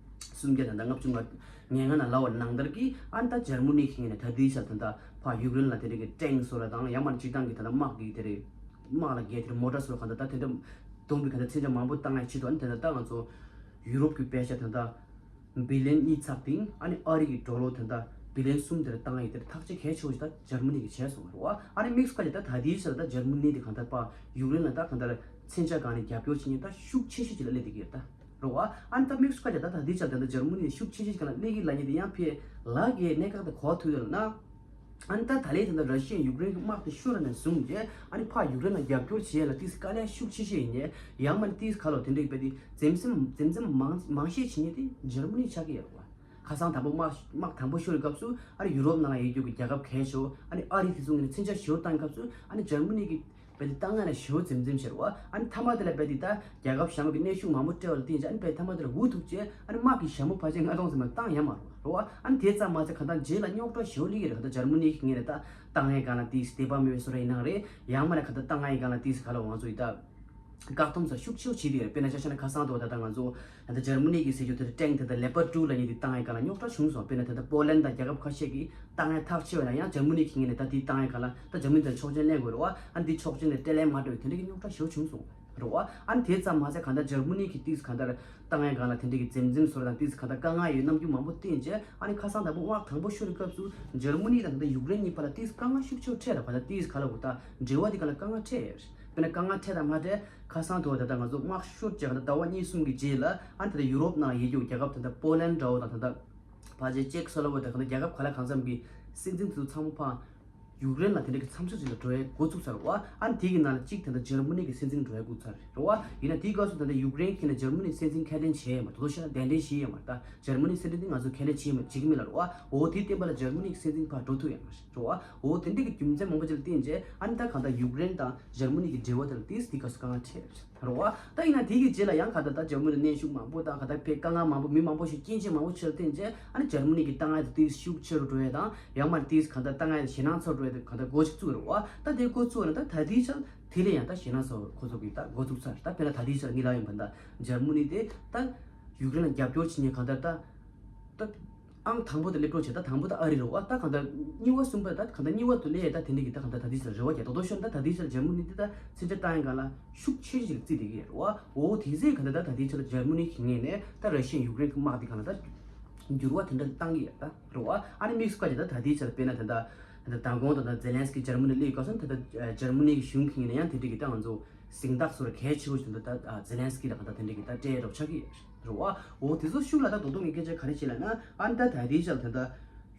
སུམ་བརྒྱ་དང་ལྔ་བཅུ་ང་ལྔ་ནང་ལབ་པ་ནང་ལྟར་གྱི་ཨ་ནི་ད་འཇར་མ་ནི་གི་ངོས་ནས་ད་ལྟའི་ཆར་ད་ལྟ་ཕར་ཡུཀ་རེན་ལ་དེ་འདྲའི་གི་ཊེང་སོགས་ལ་དང་ཡང་མ་སྤྱིར་བཏང་གི་ད་ལྟ་དམག་གི་དེ་འདྲའི་དམག་ལ་རྒྱག་དེ་འདྲའི་མོ་ཊ་སོགས་ལ་གང་ལྟར་ད་དེ་འདྲ་བསྡོམས་པའི་གང་ལྟར་མཚོན་ཆ་མང་པོ་བཏང་ཡ་ཆེད་དུ་ཨ་ནི་དེ་ལྟ་ད་ང་ཚོ་ཡུ་རོབ་ཀྱི་པེ་ཤ་ད་ལྟ། བི་ལིན་གཉིས་ཚགས་ཏིང་ཨ་ནི་ཨ་རི་གི་ཌོ་ལར་དེ་འདྲ་བི་ལིན་གསུམ་དེར་བཏང་ཡི་དེར་ཐག་གཅོད་གལ་ཆེ་བོ་ཞིག་ད་འཇར་མ་ནི་གིས་བྱས་སོང་བ་རེད་བ། ཨ་ནི་དམིགས་སུ་བཀར་ཏེ་ད་ད་ལྟའི་ཆར་ད་འཇར་མ་ནི་དེ་གང་ལྟར་པ་ཡུཀ་རེན་ལ་ད་གང་ལྟར་མཚོན་ཆ་སྒང་ནས་རྒྱབ་སྐྱོར་བྱེད་མཁན་ད་ཤུགས་ཆེ་ཤོས་ཅིག་ལ་སླེབས་བསྡད་ཀྱི་ཡོད་ད་རེད་བ། ཨ་ནི་ད་དམིགས་སུ་བཀར་ཏེ་ད་ད་ལྟའི་ཆར་ད་ད་འཇར་མ་ནི་ཤུགས་ཆེ་ཤོས་ཅིག་ལ་སླེབས་ཀྱི་ལབ་མཁན་དེ་ཡང་ཕའི་ལ་གའི་གནད་འགག་དེ་ག་པར་ཐུག་ཡོད་ལབ་ན། ཨ་ནི་ད་ད་ལན་དེ་འདྲ་ར་ཤི་ཡ་ཡུཀ་རེན་གྱི་དམག་དེ་ཤོར་ནས་བཟུང་རྗེས་ཨ་ནི་ཕར་ཡུཀ་རེན་ལ་རྒྱབ་སྐྱོར་བྱེད་ཡ་ལ་ཏིས་དཀའ་ལས་ཤུགས་ཆེ་ཤོས་ཡིན་ནས་ཡང་མིན་ན་ཏིས་ག་ལོ་དེ་འདྲ་ཡི་བས་ཏེ་འཛེམ་ཟོན་འཛེམ་ཟོན་མང་མང་ཤས་བྱེད་མཁན་དེ་འཇར་མ་ནི་ཆགས་ཀྱི་ཡོད་རེད་བ། ཁ་སང་དང་པོ་དམག་དམག་དང་པོ་ཤོར་བའི་སྐབས་སུ་ཨ་ནི་ཡུ་རོབ་ནང་ལ་ཡོད་རྒྱུ་གི་རྒྱལ་ཁབ་གལ་ཆེ་བོ་ཨ་ནི་ཨ་རི་དེ་ཚོ་ངོས་ནས་མཚོན་ཆ་ཞེ་པོ་བཏང་སྐབས་སུ་ཨ་ནི་འཇར་མ་ནི་གི་བས་ཏེ་ད་སྔ་ནས་ཞེ་པོ་འཛེམ་འཛེམ་བྱས་རེད་བ། ཨ་ནི་མཐའ་མ་དེ་ལ་བས་ཏེ་ད་རྒྱལ་ཁབ་གཞན་པ་གི་གནོན་ཤུགས་མང་པོ་སྤྲད་པ་ལ་བརྟེན་བྱས་ཨ་ནི་བས་མཐའ་མ་དེ་ལ་འུ་ཐུག་བྱས་ཨ་ནི་དམག་གི་ཞྭ་མོ་ཕལ་ཆེར་ལྔ་སྟོང་ཙམ་མ་བཏང་ཡ་མ་རེད་བ། ཨ་ནི་དེ་ཙམ་མ་ཟད་གང་ལྟར་རྗེས་ལ་རྙོག་དྲ་ཞེ་པོ་སླེབས་ཀྱི་རེད། གང་ལྟར་འཇར་མ་ནི་གི་ངོས་ནས་ད་བཏང་ཡས་སྒང་ལ་ཏིས་དད་པ་མེད་པའི་བཟོ་འདྲ་ཡིན་ནའང་རེད། ཡང་མིན་ན་གང་ལྟར་བཏང་ཡས་སྒང་ལ་ཏིས་ག་ལ་ང་ཚོ་ཡི་ད་བཀག་སྡོམ་ས་ཤུགས་ཆེ་བོ་བྱས་ཏེ་ཡོད་རེད། དཔེར་ན་ཆ་བཞག་ན་ཁ་སང་དུ་ད་ལྟ་ང་ཚོ་ད་ལྟ་འཇར་མ་ནི་གི་ཟེར་རྒྱུ་དེ་ཊེང་དེ་ད་ལེ་པར་ཌུ་ལབ་མཁན་དེ་བཏང་ཡས་སྒང་ལ་རྙོག་དྲ་བྱུང་སོང་། དཔེར་ན་ད་ལྟ་པོ་ལན་དང་རྒྱལ་ཁབ་ཁ་ཤས་ཀྱིས་བཏང་ཡས་ཐག་ཆོད་ཡོད་ན་ཡང་འཇར་མ་ནི་གི་ངོས་ནས་ད་དེ་བཏང་ཡས་སྒང་ལ་ད་འཇར་མ་ནི་དང་ཆོག་མཆན་ལེན་དགོས་རེད་བ། ཨ་ནི་དེ་ཆོག་མཆན་ལ་སྤྲད་ལན་མ་སྤྲད་པའི་དེ་འདྲ་གི་རྙོག་དྲ་ཞེ་པོ་བྱུང་སོང་རེད་བ། ཨ་ནི་དེ་ཙམ་མ་ཟད་གང་ལྟར་འཇར་མ་ནི་གི་ཏིས་གང་ལྟར་བཏང་ཡས་སྒང་ལ་དེ་འདྲ་གི་འཛེམ་འཛེམ་བཟོ་འདྲ་དང་ཏིས་གང་ལྟར་དཀའ་ངལ་ཡོད་རྣམ་འགྱུར་མང་པོ་བསྟན་རྗེས་ཨ་ནི་ཁ་སང་དང་པོ་དམག་དང་པོ་ཤོར་བའི་སྐབས་སུ་འཇར་མ་ནི་དང་ད་ལྟ་ཡུཀ་རེན་གཉིས་བར་ལ་ཏིས་དཀའ་ངལ་ཤུགས་ཆེ་བོ་འཕྲད་རེད་བ། ད་ཏིས་ག་ལ་འུ་ད་འབྲེལ་བ་དེ་ག་ལ་དཀའ་ངལ་འཕྲད་ཡོད་རེད། དཔེར་ན་དཀའ་ངལ་འཕྲད་དང་མ་འཕྲད་ཁ་སང་དུ་ད་ལྟ་ང་ཚོ་དམག་ཤོར་རྗེས་གང་ལྟར་ཟླ་བ་གཉིས་གསུམ་གྱི་རྗེས་ལ་ཨ་ནི་ད་ལྟ་ཡུ་རོབ་ནང་ཡོད་རྒྱུ་རྒྱལ་ཁབ་ད་ལྟ་པོ་ལན་འདྲ་བོ་དང་ད་ལྟ་ཕལ་ཆེར་ཅེག་སོ་ལོ་ཝེ་དང་ད་ལྟ་རྒྱལ་ཁབ་ག་ལ་གང་འཚམ་གྱི་སྲིད་འཛིན་དེ་ཚོ་ཚང་མ་ཕར་ཡུཀ་རེན་ལ་དེ་འདྲ་གི་མཚམས་ཚོད་ཅིག་ལ་འགྲོ་ཡས་འགོ་བཙུགས་ཚར་བ། ཨ་ནི་དེ་གི་ནང་ལ་གཅིག་ད་ལྟ་འཇར་མ་ནི་གི་སྲིད་འཛིན་འགྲོ་ཡས་འགོ་ཚར་རེད་བ། ཡིན་ན་དེའི་སྐབས་སུ་ད་ལྟ་ཡུཀ་རེན་གྱིས་ན་འཇར་མ་ནི་སྲིད་འཛིན་ཁས་ལེན་བྱས་ཡོད་མ་རེད། དོ་ཤ་གདན་འདྲེན་བྱས་ཡོད་མ་རེད། ད་འཇར་མ་ནི་སྲིད་འཛིན་དེ་ང་ཚོ་ཁས་ལེན་བྱས་ཡོད་མ་རེད། བྱེད་ཀྱི་མེད་ལ་རེད་བ། འོ་དེ་བརྟེན་པ་ལ་འཇར་མ་ནི་གི་སྲིད་འཛིན་ཕར་འགྲོ་ཐུབ་ཡོད་མ་རེད་བ། འོ་དེ་འདྲ་གི་རྒྱུ་མཚན་མང་པོ་ཅིག་ལ་བརྟེན་རྗེས་ཨ་ནི་ད་གང་ལྟར་ཡུཀ་རེན་དང་འཇར་མ་ནི་གི་འབྲེལ་བ་དེ་ལ་ཏིས་དེ་ག་སུ་དཀའ་ངལ་འཕྲད་རེད། རེད་བ། ད་ཡིན་ན་དེ་གི་རྗེས་ལ་ཡང་ག་ད་ད་འཇར་མ་ནི་གནོན་ཤུགས་མང་པོ་དང་ག་ད་བས་དཀའ་ངལ་མང་པོ་མི་མང་པོ་ཞིག་རྐྱེན་ཆེན་མང་པོ་ཆེ་ལ་བརྟེན་རྗེས་ཨ་ནི་འཇར་མ་ནི་གི་དཀའ་ངལ་དེ་ཏིས་ཤུགས་ཆེ་རུ་འགྲོ་ཡས་དང་ཡང་མ་ཏིས་ག་ད་དཀའ་ངལ་ཞེད་སྣང་ཚ་རུ་འགྲོ་ཡས་དེ་ག་ད་འགོ་ཞིག་བཙུགས་རེད་བ། ད་དེ་འགོ་བཙུགས་ན་ད་ད་དེའི་ཆར་དེ་ལས་ཡང་ད་ཞེད་སྣང་ཚ་བོ་ཁོ་ཚོ་གི་ད་འགོ་བཙུགས་ཚར། ད་དཔེར་ན་ད་དེའི་ཆར་ངས་ལབ་ཡོང་བ་ད་འཇར་མ་ནི་དེ་ད་ཡུཀ་རེན་ལ་རྒྱབ་སྐྱོར་བྱེད་མཁན་ག་ད་ད་ད། ཨང་དང་པོ་དེ་སླེབས་འགྲོ་བྱས། ད་དང་པོ་ད་ཨ་རི་རེད་བ། ད་གང་ལྟར་གཉིས་པ་གསུམ་པ་ད་གང་ལྟར་གཉིས་པ་དུ་སླེབས་ཡས་ད་དེ་འདྲ་གི་ད་གང་ལྟར་ད་དེ་ཚོ་རེ་བ་རྒྱག་དོ་དོ་ཤོར་ན་ད་དེ་ཚོ་འཇར་མ་ནི་དེ་ད་མཚོན་ཆ་བཏང་ཡས་སྒང་ལ་ཤུགས་ཆེ་ཤོས་ཅིག་རྩིས་བསྡད་ཀྱི་ཡོད་རེད་བ། འོ་དེ་ཚོས་གང་ལྟར་ད་ད་དེ་ཚོ་ལ་འཇར་མ་ནི་གི་ངོས་ནས་ད་ར་ཤི་ཡ་ཡུཀ་རེན་གི་དམག་དེ་གང་ལ་ད་འགྱུར་བ་དེ་འདྲ་བཏང་གི་ཡོད་ད་རེད་བ། ཨ་ནི་དམིགས་སུ་བཀར་གྱི་ད་ད་དེ་ཚོ་ལ་དཔེར་ན་ད་ད་ད་མདང་དགོང་ད་ད་ཛེ་ལན་སི་ཀི་འཇར་མ་ནི་སླེབས་སྐབས་སུ་ད་ད་འཇར་མ་ནི་གི་གཞུང་གི་ངོས་ནས་ཡང་དེ་འདྲ་གི་ད་ང་ཚོ་གཟེངས་རྟགས་སོགས་ལ་གལ་ཆེ་བོ་ཞིག་ད་ད་ཛེ་ལན་སི་ཀི་ལ་གང་ལྟར་དེ་འདྲ་གི་ད་སྤྲད་རོགས་ཆགས་ཀྱི་ཡོད། རེད་བ། འོ་དེ་ཚོ་ཤུགས་ལ་ད་རྡོག་རྡོག་ངས་སྐད་ཆ་ག་རེ་བྱེད་ལབ་ན་ཨ་ནི་ད་ད་ལྟའི་ཆར་ད་ལྟ་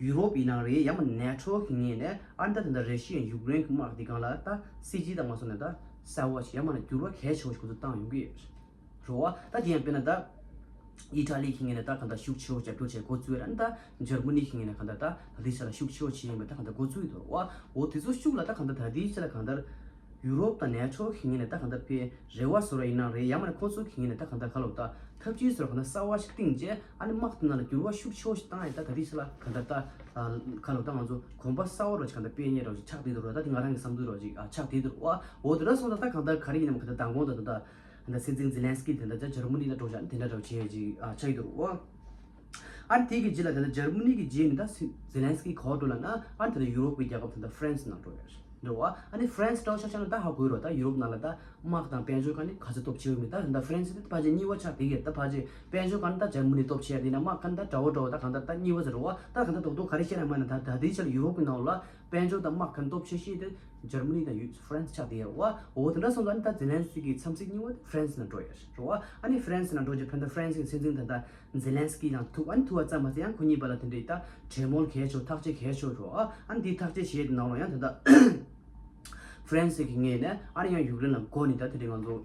ཡུ་རོབ་ཡིན་ནའང་རེད། ཡང་མ་ནེ་ཊོ་གི་ངོས་ནས་ཨ་ནི་ད་ད་ལྟ་ར་ཤི་ཡ་ཡུཀ་རེན་གི་དམག་འདི་སྒང་ལ་ད་སྲིད་ཇུས་དང་མ་སོང་ནས་ད་གསར་བ་ཞིག་ཡང་མ་ན་འགྱུར་བ་གལ་ཆེ་བོ་ཞིག་ཁོ་ཚོ་བཏང་ཡོང་གི་ཡོད། རེད་བ། ད་དེ་ཡང་དཔེར་ན་ད་ཨི་ཊ་ལི་གི་ངོས་ནས་ད་གང་ལྟར་ཤུགས་ཆེ་བོ་རྒྱབ་སྐྱོར་བྱས་འགོ་བཙུགས་ཡོད་ར། ཨ་ནི་ད་འཇར་མ་ནི་གི་ངོས་ནས་གང་ལྟར་ད་ད་ལྟའི་ཆ་ལ་ཤུགས་ཆེ་བོ་བྱས་ཡོང་བས་ད་གང་ལྟར་འགོ་བཙུགས་ཡོད་དོ། རེད་བ། འོ་དེ་ཚོ་ཤུགས་ལ་ད་གང་ལྟར་ད་ལྟའི་ཆ་ལ་གང་ལྟར། ཡུ་རོབ་དང་ནེ་ཊོ་གི་ངོས་ནས་ད་གང་ལྟར་དཔེ་རེ་བ་བཟོ་ར་ཡིན་ན་རེད། ཡང་མིན་ན་ཁོང་ཚོ་གི་ངོས་ནས་ད་གང་ལྟར་ག་ལབ་ད་ཐབས་ཇུས་བཟོ་ར་གང་ལྟར་གསར་བ་ཞིག་བཏིང་རྗེས་ཨ་ནི་དམག་དེ་ནང་ལ་འགྱུར་བ་ཤུགས་ཆེ་བོ་ཞིག་བཏང་ཡ་ད་ད་ལྟའི་ཆ་ལ་གང་ལྟར་ད་ག་ལབ་ད་ང་ཚོ་གོམ་པ་གསར་བ་རོ་ཞིག་གང་ལྟར་སྤེལ་ཉེ་རོ་ཞིག་ཆགས་བསྡད་འདུག་རོ། ད་དེ་ང་རང་གི་བསམ་ཚུལ་རོ་ཞིག་ཆགས་བསྡད་འདུག་རོ། འོ་དེ་འདྲ་སོང་ད་ད་གང་ལྟར་ག་རེ་ཡིན་ནམ་གང་ལྟར་མདང་དགོང་ད་ད་ད་ད་སྲིད་འཛིན་ཛེ་ལན་སི་ཀི་དེ་འདྲ་ད་འཇར་མ་ནི་ལ་འགྲོ་ཞག་དེ་འདྲ་འདྲ་བྱས་ཅིག་ཆགས་ཡོད་འདུག་རོ། ཨ་ནི་དེ་གི་རྗེས་ལ་ད་ལྟ་འཇར་མ་ནི་གི་རྗེས་ནི་ད་སི་ཛེ་ལན་སི་ཀི་ག་པར་འགྲོ་ལབ་ན་ཨ་ནི་ད་ལྟ་ཡུ་རོབ་ཀྱི་རྒྱལ་ཁབ་ད་ལྟ་ཧྥ་རན་སི་ནང་འགྲོ་ཡ་རེད་བ། ཨ་ནི་ཧྥ་རན་སི་འགྲོ་ཆ་ཆ་ན་ད་ཧ་གོ་ཡོད་རོ། ད་ཡུ་རོབ་ནང་ལ་ད་དམག་དང་དཔལ་འབྱོར་ག་ནི་ག་ཚོད་སྟོབས་ཆེ་བོ་མེད། ད་ད་ཧྥ་རན་སི་དེ་ཕལ་ཆེར་གཉིས་པ་ཆགས་བསྡད་ཡོད། ད་ཕལ་ཆེར་དཔལ་འབྱོར་ག་ནི་ད་འཇར་མ་ནི་སྟོབས་ཆེ་ཡ་དེ་ན་དམག་ག་ནི་ད་འདྲ་བོ་འདྲ་བོ་ད་གང་ལྟར་ད་གཉིས་པ་ཟེར་རོ་བ། ད་གང་ལྟར་རྡོག་རྡོག་ག་རེ་བཤད་ན་མ་ན་ད་ད་ལྟའི་ཆར་ཡུ་རོབ་ཀྱི་ནང་ལ་དཔལ་འབྱོར་དང་དམག་ག་ནི་སྟོབས་ཆེ་ཤོས་དེ་འཇར་མ་ནི་དང་ཡུ་ཧྥ་རན་སི་ཆགས་བསྡད་ཡོད་རོ་བ། འོ་དེ་འདྲ་སོང་ཙང་ཨ་ནི་ད་ཛེ་ལན་སི་ཀི་མཚམས་ཚིགས་གཉིས་པ་དེ་ཧྥ་རན་སི་ནང་འགྲོ་ཡ་རེད་རོ་བ། ཨ་ནི་ཧྥ་རན་སི་ནང་འགྲོ་རྗེས་ཕན་ད་ཧྥ་རན་སི་གི་སྲིད་འཛིན་ད་ད་ཛེ་ལན་སི་ཀི་དང་ཐུག་ཨ་ནི་ཐུག་པ་ཙམ་མ་ཟད་ཡང་ཁོ་གཉིས་བར་ལ་དེ་འདྲའི་ད་གྲོས་མོལ་གལ་ཆེ་བོ་ཐག་གཅོད་གལ་ཆེ་བོ་རོ། ཨ་ནི་འདིའི་ཐག་གཅོད་བྱེད་ཡས་དེ་ནང་ལ་ཡང་ད་ད་ཧྥ་རན་སི་གི་ངོས་ནས་ཨ་ནི་ཡང་ཡུཀ་རེན་ལ་མགོ་ནས་ད་དེ་འདྲའི་ང་ཚོ་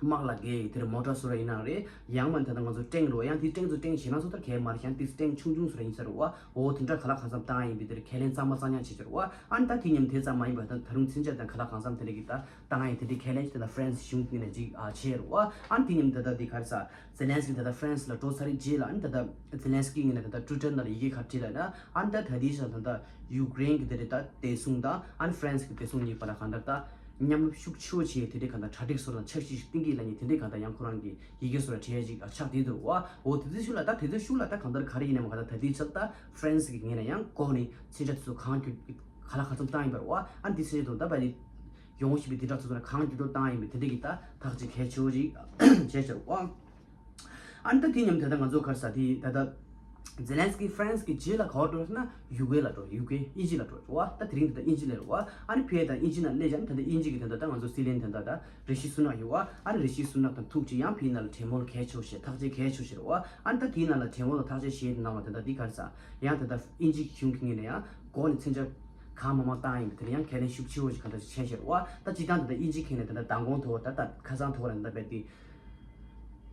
དམག་ལ་རྒྱལ་དེར་མོ་ཊ་བཟོ་ར་ཡིན་ན་རེད། ཡང་མིན་ད་ལྟ་ང་ཚོ་ཊེང་རོ་ཡང་དེ་ཊེང་ཚོ་ཊེང་ཞེད་སྣང་ཚོ་ལྟར་གས་མ་རེད། ཡང་དེ་ཊེང་ཆུང་ཆུང་བཟོ་ར་ཡིན་ས་རེད་བ། འོ་དེ་འདྲ་ག་ལ་གང་འཚམ་བཏང་ཡ་ཡིན་པའི་དེར་ཁས་ལེན་གཙང་མ་གཙང་རྐྱང་བྱེད་ཀྱི་རེད་བ། ཨ་ནི་ད་དེ་མཉམ་དེ་ཙམ་མ་ཡིན་པ་ད་ད་རུང་མཚོན་ཆ་དང་ག་ལ་གང་འཚམ་དེ་འདྲ་གི་ད་བཏང་ཡ་དེ་འདྲའི་ཁས་ལེན་ཞིག་ད་ལྟ་ཧྥ་རན་སི་གཞུང་གི་ནས་ཅིག་ཨ་བྱས་རེད་བ། ཨ་ནི་དེ་མཉམ་ད་ལྟ་དེ་ག་རེ་ཟ་ཛེ་ལན་སི་ཀི་ད་ལྟ་ཧྥ་རན་སི་ལ་འགྲོ་ཚར་རེད་རྗེས་ལ་ཨ་ནི་ད་ལྟ་ཛེ་ལན་སི་ཀི་ངོས་ནས་ད་ལྟ་ཊུ་ཊར་ནང་ལ་ཡི་གེ་ག་རེ་བྲིས་ལབ་ན་ཨ་ནི་ད་ད་ལྟའི་ཆར་ད་ལྟ་ཡུཀ་རེན་གི་དེ་རེད་ད་བདེ་སྲུང་དང་ཨ་ནི་ཧྥ་རན་སི་གི་བདེ་སྲུང་གཉིས་བར་ལ་གང་ལྟར་ད་མཉམ་རུབ་ཤུགས་ཆེ་བོ་བྱས་དེ་འདྲའི་གང་ལྟར་གྲ་སྒྲིག་བཟོ་དང་འཆར་གཞི་ཞིག་བཏིང་གི་ལབ་མཁན་དེ་འདྲའི་གང་ལྟར་ཡང་ཁོ་རང་གི་ཡི་གེ་བཟོ་ར་བྲིས་ཡ་ཅིག་ཆགས་བསྡད་འདུག་བ། འོ་དེ་ཚོའི་ཤུལ་ལ་ད་དེ་ཚོའི་ཤུལ་ལ་ད་གང་ལྟར་ག་རེ་ཡིན་ནའང་གང་ལྟར་ད་ལྟའི་ཆར་ད་ཧྥ་རན་སི་གི་ངོས་ནས་ཡང་ལྐོག་ནས་མཚོན་ཆ་དེ་ཚོ་གང་བརྒྱུད་ག་ལ་གང་འཚམ་བཏང་ཡིན་པ་རེད་བ། ཨ་ནི་དེ་མཚོན་ཆ་དང་ད་བ་ལི་ཡོང་བཞིན་པའི་དེ་འདྲ་ཚོ་ཚོ་ལ་གང་བརྒྱུད་དུ་བཏང་ཡིན་པའི་དེ་འདྲ་གི་ད་ཐག་གཅིག་གལ་ཆེ་བོ་ཅིག་བྱས་ཤར་བ། ཨ་ནི་ད་དེ་མཉམ་དུ་ད་ལྟ་ང་ཚོ་ག་རེ་ཟ་དེ་ད་ལྟ་ཛེ་ལན་སི་ཀི་ཧྥ་རན་སི་གི་རྗེས་ལ་ག་པར་འགྲོ་ཟེར་ན་ཡུ་ཀེ་ལ་འགྲོ། ཡུ་ཀེ་དབྱིན་ཇི་ལ་འགྲོ་བ། ད་དེ་རིང་ད་ལྟ་དབྱིན་ཇི་ལ་རེད་བ། ཨ་ནི་ཕེ་ད་དབྱིན་ཇི་ནང་སླེབས་ཀྱང་ད་ལྟ་དབྱིན་ཇི་གི་ད་ལྟ་ང་ཚོ་སྲིད་བློན་ད་ལྟ་ད་རི་ཤི་སུ་ནག་ཡོད་བ། ཨ་ནི་རི་ཤི་སུ་ནག་དང་ཐུག་ཅིག་ཡང་ཕེ་ནང་ལ་གྲོས་མོལ་གལ་ཆེ་བོ་བྱས་ཐག་གཅོད་གལ་ཆེ་བོ་བྱས་རེད་བ། ཨ་ནི་ད་དེའི་ནང་ལ་གྲོས་མོལ་དང་ཐག་གཅོད་བྱས་དེ་ནང་ལ་ད་ལྟ་དེ་ག་རེ་ཟ་ཡང་ད་ལྟ་དབྱིན་ཇི་གཞུང་གི་ངོས་ནས་ཡང་སྒོ་ནས་མཚོན་ཆ་གང་མང་མང་བཏང་ཡིན་པ་དེ་ལ་ཡང་ཁས་ལེན་ཤུགས་ཆེ་བོ་ཞིག་ག་འདྲ་ཞིག་བྱས་ཤར་བ། ད་སྤྱིར་བཏང་ད་ལྟ་དབྱིན་ཇི་ཁེངས་ནས་ད་ལྟ་མདང་དགོང་ཐོག་ད་ལྟ་ཁ་སང་ཐོག་ལ་ད་ལྟ་བས་དེ་